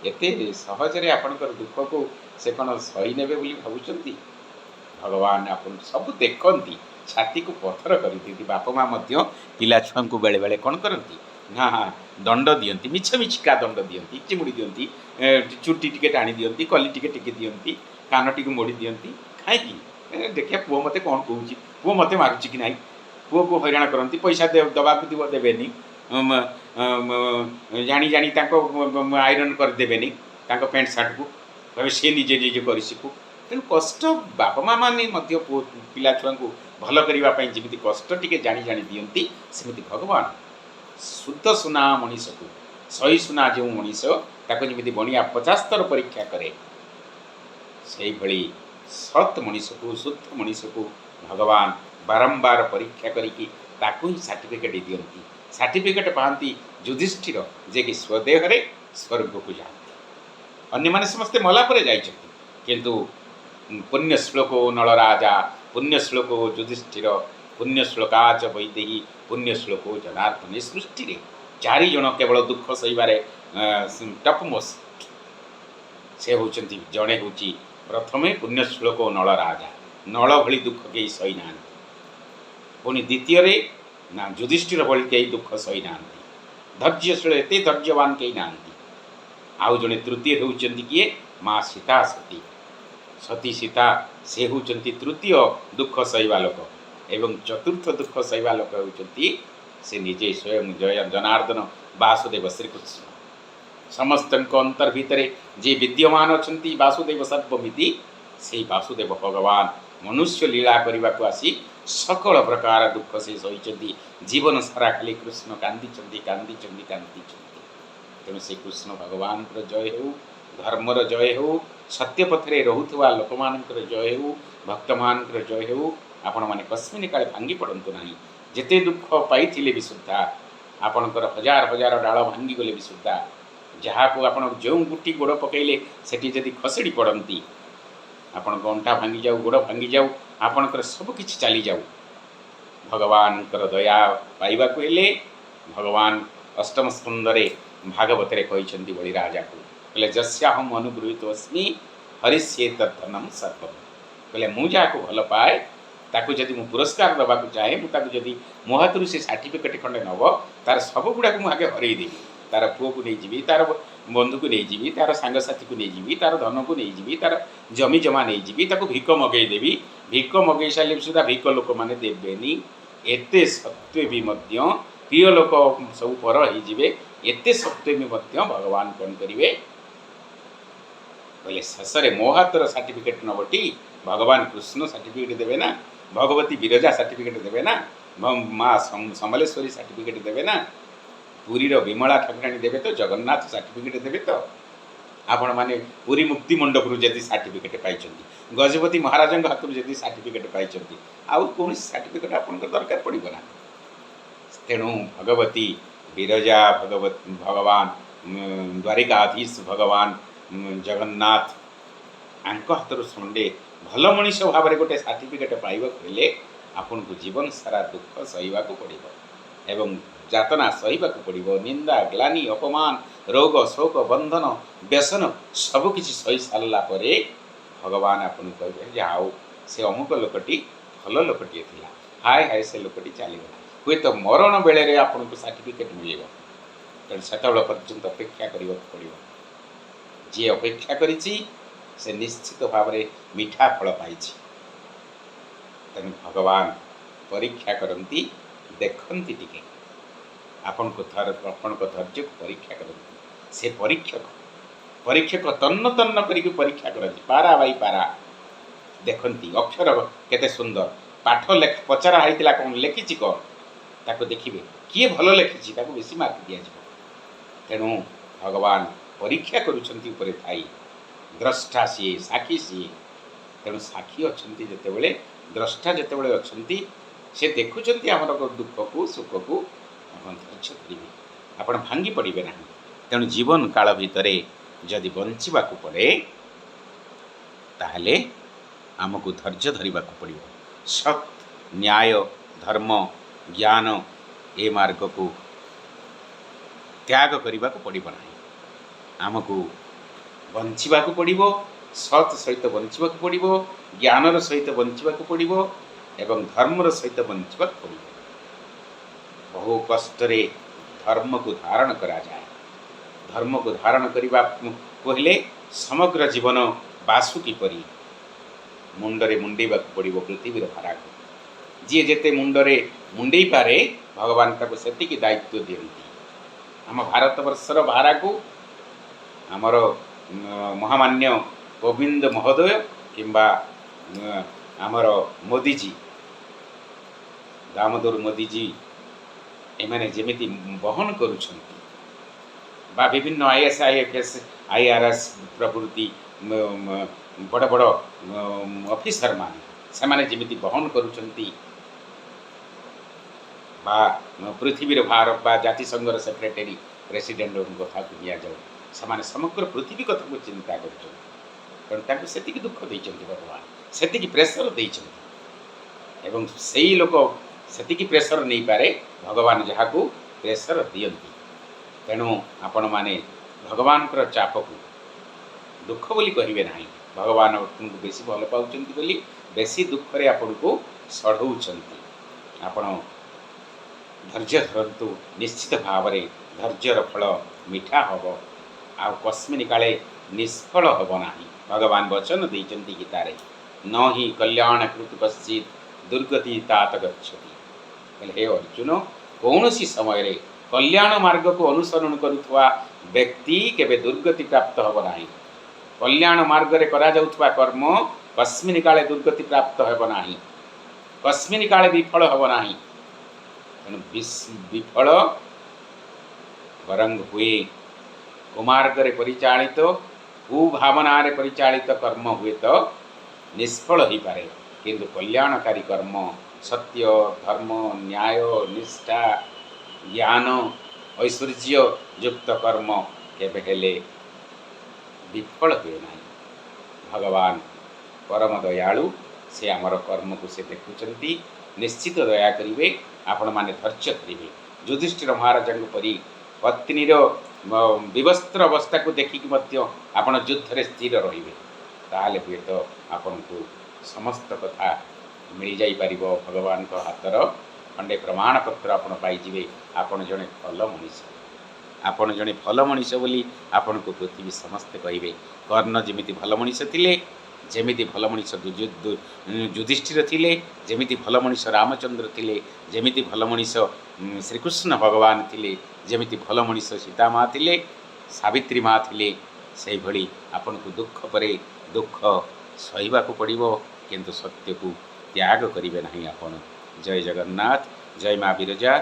ଏତେ ସହଜରେ ଆପଣଙ୍କର ଦୁଃଖକୁ ସେ କ'ଣ ସହି ନେବେ ବୋଲି ଭାବୁଛନ୍ତି? ଭଗବାନ ଆପଣଙ୍କୁ ସବୁ ଦେଖନ୍ତି, ଛାତିକୁ ପଥର କରିଦିଅନ୍ତି। ବାପା ମା ମଧ୍ୟ ପିଲା ଛୁଆଙ୍କୁ ବେଳେବେଳେ କ'ଣ କରନ୍ତି ନା, ଦଣ୍ଡ ଦିଅନ୍ତି, ମିଛ ମିଛିକା ଦଣ୍ଡ ଦିଅନ୍ତି, ଚିମୁଡ଼ି ଦିଅନ୍ତି, ଚୁଟି ଟିକେ ଟାଣି ଦିଅନ୍ତି, କଲି ଟିକେ ଟେକି ଦିଅନ୍ତି, କାନ ଟିକେ ମୋଡ଼ି ଦିଅନ୍ତି। କାହିଁକି? ଦେଖିବା ପୁଅ ମୋତେ କ'ଣ କହୁଛି, ପୁଅ ମୋତେ ମାରୁଛି କି ନାହିଁ। ପୁଅକୁ ହଇରାଣ କରନ୍ତି, ପଇସା ଦେବାକୁ ଥିବ ଦେବେନି, ଜାଣି ଜାଣି ତାଙ୍କ ଆଇରନ୍ କରିଦେବେନି ତାଙ୍କ ପ୍ୟାଣ୍ଟ ସାର୍ଟକୁ, କହିବେ ସେ ନିଜେ ନିଜେ କରି ଶିଖୁ। ତେଣୁ କଷ୍ଟ ବାପା ମା ମାନେ ମଧ୍ୟ ପୁଅ ପିଲା ଛୁଆଙ୍କୁ ଭଲ କରିବା ପାଇଁ ଯେମିତି କଷ୍ଟ ଟିକେ ଜାଣି ଜାଣି ଦିଅନ୍ତି, ସେମିତି ଭଗବାନ ଶୁଦ୍ଧ ସୁନା ମଣିଷକୁ, ସହି ସୁନା ଯେଉଁ ମଣିଷ, ତାକୁ ଯେମିତି ବଣିଆ 50 ଥର ପରୀକ୍ଷା କରେ, ସେଇଭଳି ସତ୍ ମଣିଷକୁ, ଶୁଦ୍ଧ ମଣିଷକୁ ଭଗବାନ ବାରମ୍ବାର ପରୀକ୍ଷା କରିକି ତାକୁ ହିଁ ସାର୍ଟିଫିକେଟ୍ ଦିଅନ୍ତି। ସାର୍ଟିଫିକେଟ୍ ପାଆନ୍ତି ଯୁଧିଷ୍ଠିର, ଯିଏକି ସ୍ୱଦେହରେ ସ୍ୱର୍ଗକୁ ଯାଆନ୍ତି। ଅନ୍ୟମାନେ ସମସ୍ତେ ମଲା ପରେ ଯାଇଛନ୍ତି, କିନ୍ତୁ ପୁଣ୍ୟ ଶ୍ଲୋକ ନଳ ରାଜା, ପୁଣ୍ୟ ଶ୍ଲୋକ ଯୁଧିଷ୍ଠିର, ପୁଣ୍ୟ ଶ୍ଲୋକାଚ ବୈଦେହୀ, ପୁଣ୍ୟ ଶ୍ଲୋକ ଜନାର୍ଦ୍ଦନ। ଏ ସୃଷ୍ଟିରେ ଚାରି ଜଣ କେବଳ ଦୁଃଖ ସହିବାରେ ଟପ୍ ମୋଷ୍ଟ। ସେ ହେଉଛନ୍ତି, ଜଣେ ହେଉଛି ପ୍ରଥମେ ପୁଣ୍ୟ ଶ୍ଲୋକ ନଳ ରାଜା, ନଳ ଭଳି ଦୁଃଖ କେହି ସହିନାହାନ୍ତି। ପୁଣି ଦ୍ୱିତୀୟରେ ନା ଯୁଧିଷ୍ଠିର ଭଳି କେହି ଦୁଃଖ ସହିନାହାନ୍ତି, ଧୈର୍ଯ୍ୟଶୀଳ, ଏତେ ଧୈର୍ଯ୍ୟବାନ କେହି ନାହାନ୍ତି। ଆଉ ଜଣେ ତୃତୀୟ ହେଉଛନ୍ତି କିଏ? ମା ସୀତା, ସତୀ, ସତୀ ସୀତା, ସେ ହେଉଛନ୍ତି ତୃତୀୟ ଦୁଃଖ ସହିବା ଲୋକ। ଏବଂ ଚତୁର୍ଥ ଦୁଃଖ ସହିବା ଲୋକ ହେଉଛନ୍ତି ସେ ନିଜେ ସ୍ୱୟଂ ଜୟ ଜନାର୍ଦ୍ଦନ ବାସୁଦେବ ଶ୍ରୀକୃଷ୍ଣ। ସମସ୍ତଙ୍କ ଅନ୍ତର ଭିତରେ ଯିଏ ବିଦ୍ୟମାନ ଅଛନ୍ତି, ବାସୁଦେବ ସର୍ବମିତି, ସେଇ ବାସୁଦେବ ଭଗବାନ ମନୁଷ୍ୟ ଲୀଳା କରିବାକୁ ଆସି ସକଳ ପ୍ରକାର ଦୁଃଖ ସେ ସହିଛନ୍ତି। ଜୀବନ ସାରା ଖାଲି କୃଷ୍ଣ କାନ୍ଦିଛନ୍ତି, କାନ୍ଦିଛନ୍ତି, କାନ୍ଦିଛନ୍ତି। ତେଣୁ ସେ କୃଷ୍ଣ ଭଗବାନଙ୍କର ଜୟ ହେଉ, ଧର୍ମର ଜୟ ହେଉ, ସତ୍ୟ ପଥରେ ରହୁଥିବା ଲୋକମାନଙ୍କର ଜୟ ହେଉ, ଭକ୍ତମାନଙ୍କର ଜୟ ହେଉ। ଆପଣମାନେ କସ୍ମିନ କାଳେ ଭାଙ୍ଗି ପଡ଼ନ୍ତୁ ନାହିଁ। ଯେତେ ଦୁଃଖ ପାଇଥିଲେ ବି ସୁଦ୍ଧା, ଆପଣଙ୍କର ହଜାର ହଜାର ଡାଳ ଭାଙ୍ଗିଗଲେ ବି ସୁଦ୍ଧା, ଯାହାକୁ ଆପଣ ଯେଉଁ ଗୁଟି ଗୋଡ଼ ପକାଇଲେ ସେଠି ଯଦି ଖସଡ଼ି ପଡ଼ନ୍ତି, ଆପଣଙ୍କ ଅଣ୍ଟା ଭାଙ୍ଗିଯାଉ, ଗୋଡ଼ ଭାଙ୍ଗିଯାଉ, ଆପଣଙ୍କର ସବୁ କିଛି ଚାଲିଯାଉ, ଭଗବାନଙ୍କର ଦୟା ପାଇବାକୁ ହେଲେ ଭଗବାନ ଅଷ୍ଟମ ସ୍କନ୍ଧରେ ଭାଗବତରେ କହିଛନ୍ତି ବଳି ରାଜାକୁ, କହିଲେ ଯସ୍ୟାହಂ ଅନୁଗୃହୀତ ଅସ୍ମି ହରିଷ୍ୟେ ତଦ୍ଧନମ ସର୍ବମ। କହିଲେ ମୁଁ ଯାହାକୁ ଭଲ ପାଏ, ତାକୁ ଯଦି ମୁଁ ପୁରସ୍କାର ଦେବାକୁ ଚାହେଁ, ମୁଁ ତାକୁ ଯଦି ମୋ ହାତରୁ ସେ ସାର୍ଟିଫିକେଟ୍ ଖଣ୍ଡେ ନେବ, ତାର ସବୁ ଗୁଡ଼ାକୁ ମୁଁ ଆଗେ ହରେଇ ଦେବି। ତାର ପୁଅକୁ ନେଇଯିବି, ତାର ବନ୍ଧୁକୁ ନେଇଯିବି, ତାର ସାଙ୍ଗସାଥିକୁ ନେଇଯିବି, ତାର ଧନକୁ ନେଇଯିବି, ତାର ଜମି ଜମା ନେଇଯିବି, ତାକୁ ଭିକ ମଗେଇଦେବି। ଭିକ ମଗେଇ ସାରିଲେ ବି ସୁଦ୍ଧା ଭିକ ଲୋକମାନେ ଦେବେନି। ଏତେ ସତ୍ତ୍ୱେ ବି ମଧ୍ୟ ପ୍ରିୟ ଲୋକ ସବୁ ପର ହେଇଯିବେ। ଏତେ ସତ୍ତ୍ୱେ ବି ମଧ୍ୟ ଭଗବାନ କ'ଣ କରିବେ? କହିଲେ ଶେଷରେ ମୋ ହାତର ସାର୍ଟିଫିକେଟ୍ ନେବଟି? ଭଗବାନ କୃଷ୍ଣ ସାର୍ଟିଫିକେଟ୍ ଦେବେ ନା, ଭଗବତୀ ବିରଜା ସାର୍ଟିଫିକେଟ୍ ଦେବେ ନା, ମା ସମଲେଶ୍ୱରୀ ସାର୍ଟିଫିକେଟ୍ ଦେବେ ନା, ପୁରୀର ବିମଳା ଠାକୁରାଣୀ ଦେବେ ତ, ଜଗନ୍ନାଥ ସାର୍ଟିଫିକେଟ୍ ଦେବେ ତ? ଆପଣମାନେ ପୁରୀ ମୁକ୍ତି ମଣ୍ଡପରୁ ଯଦି ସାର୍ଟିଫିକେଟ୍ ପାଇଛନ୍ତି, ଗଜପତି ମହାରାଜଙ୍କ ହାତରୁ ଯଦି ସାର୍ଟିଫିକେଟ୍ ପାଇଛନ୍ତି, ଆଉ କୌଣସି ସାର୍ଟିଫିକେଟ୍ ଆପଣଙ୍କର ଦରକାର ପଡ଼ିବ ନା। ତେଣୁ ଭଗବତୀ ବିରଜା, ଭଗବାନ ଦ୍ୱାରିକାଧୀଶ ଭଗବାନ ଜଗନ୍ନାଥ ଆଙ୍କ ହାତରୁ ଖଣ୍ଡେ ଭଲ ମଣିଷ ଭାବରେ ଗୋଟେ ସାର୍ଟିଫିକେଟ୍ ପାଇବାକୁ ହେଲେ ଆପଣଙ୍କୁ ଜୀବନ ସାରା ଦୁଃଖ ସହିବାକୁ ପଡ଼ିବ ଏବଂ ଯାତନା ସହିବାକୁ ପଡ଼ିବ। ନିନ୍ଦା, ଗ୍ଲାନି, ଅପମାନ, ରୋଗ, ଶୋକ, ବନ୍ଧନ, ବ୍ୟସନ ସବୁକିଛି ସହି ସାରିଲା ପରେ ଭଗବାନ ଆପଣଙ୍କୁ କହିବେ ଯେ ଆଉ ସେ ଅମୁକ ଲୋକଟି ଭଲ ଲୋକଟିଏ ଥିଲା, ହାୟ ହାୟ ସେ ଲୋକଟି ଚାଲିଗଲା। ହୁଏତ ମରଣ ବେଳରେ ଆପଣଙ୍କୁ ସାର୍ଟିଫିକେଟ୍ ମିଳିବ। ତେଣୁ ସେତେବେଳେ ପର୍ଯ୍ୟନ୍ତ ଅପେକ୍ଷା କରିବାକୁ ପଡ଼ିବ। ଯିଏ ଅପେକ୍ଷା କରିଛି, ସେ ନିଶ୍ଚିତ ଭାବରେ ମିଠା ଫଳ ପାଇଛି। ତେଣୁ ଭଗବାନ ପରୀକ୍ଷା କରନ୍ତି, ଦେଖନ୍ତି ଟିକେ ଆପଣଙ୍କୁ, ଆପଣଙ୍କ ଧୈର୍ଯ୍ୟକୁ ପରୀକ୍ଷା କରନ୍ତି। ସେ ପରୀକ୍ଷକ। ପରୀକ୍ଷକ ତନ୍ନ ତନ୍ନ କରିକି ପରୀକ୍ଷା କରନ୍ତି, ପାରା ବାଇ ପାରା ଦେଖନ୍ତି ଅକ୍ଷର କେତେ ସୁନ୍ଦର, ପାଠ ଲେଖ ପଚରା ହେଇଥିଲା କ'ଣ, ଲେଖିଛି କ'ଣ, ତାକୁ ଦେଖିବେ। କିଏ ଭଲ ଲେଖିଛି ତାକୁ ବେଶୀ ମାର୍କ ଦିଆଯିବ। ତେଣୁ ଭଗବାନ ପରୀକ୍ଷା କରୁଛନ୍ତି ଉପରେ ଥାଇ। ଦ୍ରଷ୍ଟା ସିଏ, ସାକ୍ଷୀ ସିଏ। ତେଣୁ ସାକ୍ଷୀ ଅଛନ୍ତି ଯେତେବେଳେ, ଦ୍ରଷ୍ଟା ଯେତେବେଳେ ଅଛନ୍ତି, ସେ ଦେଖୁଛନ୍ତି ଆମର ଦୁଃଖକୁ, ସୁଖକୁ। ଆପଣ ଧୈର୍ଯ୍ୟ ଧରିବେ, ଆପଣ ଭାଙ୍ଗି ପଡ଼ିବେ ନାହିଁ। ତେଣୁ ଜୀବନ କାଳ ଭିତରେ ଯଦି ବଞ୍ଚିବାକୁ ପଡ଼େ, ତାହେଲେ ଆମକୁ ଧୈର୍ଯ୍ୟ ଧରିବାକୁ ପଡ଼ିବ। ସତ୍, ନ୍ୟାୟ, ଧର୍ମ, ଜ୍ଞାନ ଏ ମାର୍ଗକୁ ତ୍ୟାଗ କରିବାକୁ ପଡ଼ିବ ନାହିଁ। ଆମକୁ ବଞ୍ଚିବାକୁ ପଡ଼ିବ, ସତ୍ ସହିତ ବଞ୍ଚିବାକୁ ପଡ଼ିବ, ଜ୍ଞାନର ସହିତ ବଞ୍ଚିବାକୁ ପଡ଼ିବ ଏବଂ ଧର୍ମର ସହିତ ବଞ୍ଚିବାକୁ ପଡ଼ିବ। ବହୁ କଷ୍ଟରେ ଧର୍ମକୁ ଧାରଣ କରାଯାଏ। ଧର୍ମକୁ ଧାରଣ କରିବାକୁ ହେଲେ ସମଗ୍ର ଜୀବନ ବାସୁକି ପରି ମୁଣ୍ଡରେ ମୁଣ୍ଡେଇବାକୁ ପଡ଼ିବ ପୃଥିବୀର ଭାରାକୁ। ଯିଏ ଯେତେ ମୁଣ୍ଡରେ ମୁଣ୍ଡେଇ ପାରେ, ଭଗବାନ ତାକୁ ସେତିକି ଦାୟିତ୍ୱ ଦିଅନ୍ତି। ଆମ ଭାରତବର୍ଷର ଭାରାକୁ ଆମର ମହାମାନ୍ୟ ଗୋବିନ୍ଦ ମହୋଦୟ କିମ୍ବା ଆମର ମୋଦିଜୀ, ଦାମୋଦର ମୋଦିଜୀ, ଏମାନେ ଯେମିତି ବହନ କରୁଛନ୍ତି ବା ବିଭିନ୍ନ IAS, IFS, IRS ପ୍ରଭୃତି ବଡ଼ ବଡ଼ ଅଫିସରମାନେ, ସେମାନେ ଯେମିତି ବହନ କରୁଛନ୍ତି ବା ପୃଥିବୀର ଭାର ବା ଜାତିସଂଘର ସେକ୍ରେଟାରୀ, ପ୍ରେସିଡେଣ୍ଟଙ୍କ କଥାକୁ ନିଆଯାଉ, ସେମାନେ ସମଗ୍ର ପୃଥିବୀ କଥାକୁ ଚିନ୍ତା କରୁଛନ୍ତି। ତେଣୁ ତାଙ୍କୁ ସେତିକି ଦୁଃଖ ଦେଇଛନ୍ତି ଭଗବାନ, ସେତିକି ପ୍ରେସର ଦେଇଛନ୍ତି ଏବଂ ସେଇ ଲୋକ ସେତିକି ପ୍ରେସର ନେଇପାରେ, ଭଗବାନ ଯାହାକୁ ପ୍ରେସର ଦିଅନ୍ତି। ତେଣୁ ଆପଣମାନେ ଭଗବାନଙ୍କର ଚାପକୁ ଦୁଃଖ ବୋଲି କହିବେ ନାହିଁ। ଭଗବାନ ଆପଣଙ୍କୁ ବେଶୀ ଭଲ ପାଉଛନ୍ତି ବୋଲି ବେଶୀ ଦୁଃଖରେ ଆପଣଙ୍କୁ ସଢ଼ଉଛନ୍ତି। ଆପଣ ଧୈର୍ଯ୍ୟ ଧରନ୍ତୁ। ନିଶ୍ଚିତ ଭାବରେ ଧୈର୍ଯ୍ୟର ଫଳ ମିଠା ହେବ ଆଉ କସ୍ମିନ କାଳେ ନିଷ୍ଫଳ ହେବ ନାହିଁ। ଭଗବାନ ବଚନ ଦେଇଛନ୍ତି ଗୀତାରେ, "ନ ହି କଲ୍ୟାଣକୃତ୍ କଶ୍ଚିତ୍ ଦୁର୍ଗତି ତାତ ଗଚ୍ଛତି।" କହିଲେ, ହେ ଅର୍ଜୁନ, କୌଣସି ସମୟରେ କଲ୍ୟାଣ ମାର୍ଗକୁ ଅନୁସରଣ କରୁଥିବା ବ୍ୟକ୍ତି କେବେ ଦୁର୍ଗତି ପ୍ରାପ୍ତ ହେବ ନାହିଁ। କଲ୍ୟାଣ ମାର୍ଗରେ କରାଯାଉଥିବା କର୍ମ କସ୍ମିନ କାଳେ ଦୁର୍ଗତି ପ୍ରାପ୍ତ ହେବ ନାହିଁ, କସ୍ମିନ କାଳେ ବିଫଳ ହେବ ନାହିଁ। ତେଣୁ ବିଫଳ ବରଂ ହୁଏ କୁମାର୍ଗରେ ପରିଚାଳିତ, କୁଭାବନାରେ ପରିଚାଳିତ କର୍ମ ହୁଏତ ନିଷ୍ଫଳ ହୋଇପାରେ, କିନ୍ତୁ କଲ୍ୟାଣକାରୀ କର୍ମ, ସତ୍ୟ, ଧର୍ମ, ନ୍ୟାୟ, ନିଷ୍ଠା, ଜ୍ଞାନ, ଐଶ୍ୱର୍ଯ୍ୟ ଯୁକ୍ତ କର୍ମ କେବେ ହେଲେ ବିଫଳ ହୁଏ ନାହିଁ। ଭଗବାନ ପରମ ଦୟାଳୁ। ସେ ଆମର କର୍ମକୁ ସେ ଦେଖୁଛନ୍ତି, ନିଶ୍ଚିତ ଦୟା କରିବେ। ଆପଣମାନେ ଧୈର୍ଯ୍ୟ ଧରିବେ। ଯୁଧିଷ୍ଠିର ମହାରାଜାଙ୍କ ପରି ପତ୍ନୀର ବିବସ୍ତ୍ର ଅବସ୍ଥାକୁ ଦେଖିକି ମଧ୍ୟ ଆପଣ ଯୁଦ୍ଧରେ ସ୍ଥିର ରହିବେ, ତାହେଲେ ହୁଏତ ଆପଣଙ୍କୁ ସମସ୍ତ କଥା ମିଳିଯାଇପାରିବ। ଭଗବାନଙ୍କ ହାତର ଖଣ୍ଡେ ପ୍ରମାଣପତ୍ର ଆପଣ ପାଇଯିବେ, ଆପଣ ଜଣେ ଭଲ ମଣିଷ। ଆପଣ ଜଣେ ଭଲ ମଣିଷ ବୋଲି ଆପଣଙ୍କୁ ପୃଥିବୀ ସମସ୍ତେ କହିବେ। କର୍ଣ୍ଣ ଯେମିତି ଭଲ ମଣିଷ ଥିଲେ, ଯେମିତି ଭଲ ମଣିଷ ଯୁଧିଷ୍ଠିର ଥିଲେ, ଯେମିତି ଭଲ ମଣିଷ ରାମଚନ୍ଦ୍ର ଥିଲେ, ଯେମିତି ଭଲ ମଣିଷ ଶ୍ରୀକୃଷ୍ଣ ଭଗବାନ ଥିଲେ, ଯେମିତି ଭଲ ମଣିଷ ସୀତା ମା ଥିଲେ, ସାବିତ୍ରୀ ମା ଥିଲେ, ସେଇଭଳି ଆପଣଙ୍କୁ ଦୁଃଖ ପରେ ଦୁଃଖ ସହିବାକୁ ପଡ଼ିବ, କିନ୍ତୁ ସତ୍ୟକୁ ତ୍ୟାଗ କରିବେ ନାହିଁ ଆପଣ। ଜୟ ଜଗନ୍ନାଥ, ଜୟ ମା ବିରଜା।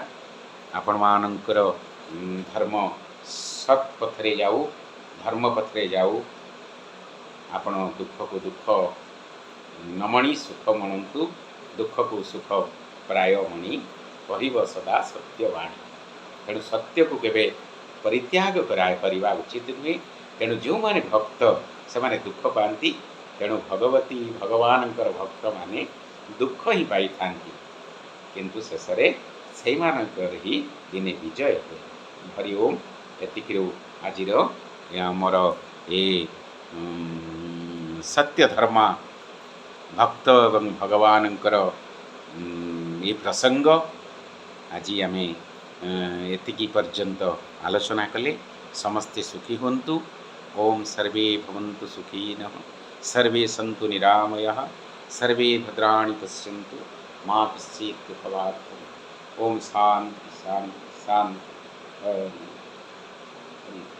ଆପଣମାନଙ୍କର ଧର୍ମ ସତ୍ ପଥରେ ଯାଉ, ଧର୍ମ ପଥରେ ଯାଉ। ଆପଣ ଦୁଃଖକୁ ଦୁଃଖ ନ ମଣି ସୁଖ ମଣନ୍ତୁ। ଦୁଃଖକୁ ସୁଖ ପ୍ରାୟ ମଣି କହିବ ସଦା ସତ୍ୟବାଣୀ। ତେଣୁ ସତ୍ୟକୁ କେବେ ପରିତ୍ୟାଗ କରିବା ଉଚିତ ନୁହେଁ। ତେଣୁ ଯେଉଁମାନେ ଭକ୍ତ, ସେମାନେ ଦୁଃଖ ପାଆନ୍ତି। ତେଣୁ ଭଗବତୀ ଭଗବାନଙ୍କର ଭକ୍ତମାନେ ଦୁଃଖ ହିଁ ପାଇଥାନ୍ତି, କିନ୍ତୁ ଶେଷରେ ସେଇମାନଙ୍କର ହିଁ ଦିନେ ବିଜୟ ହୁଏ। ହରି ଓମ୍। ଏତିକିରୁ ଆଜିର ଏ ଆମର ଏ ସତ୍ୟ, ଧର୍ମ, ଭକ୍ତ ଏବଂ ଭଗବାନଙ୍କର ଏ ପ୍ରସଙ୍ଗ ଆଜି ଆମେ ଏତିକି ପର୍ଯ୍ୟନ୍ତ ଆଲୋଚନା କଲେ। ସମସ୍ତେ ସୁଖୀ ହୁଅନ୍ତୁ। ଓମ୍ ସର୍ବେ ଭବନ୍ତୁ ସୁଖିନଃ, ସର୍ବେ ସନ୍ତୁ ନିରାମୟାଃ, ସର୍ବେ ଭଦ୍ରାଣି ପଶ୍ୟନ୍ତୁ, ମା କଶ୍ଚିତ୍ ଦୁଃଖଭାଗ୍ ଭବେତ୍। ଓମ୍ ଶାନ୍ତି ଶାନ୍ତି ଶାନ୍ତି। ହରି ହରି।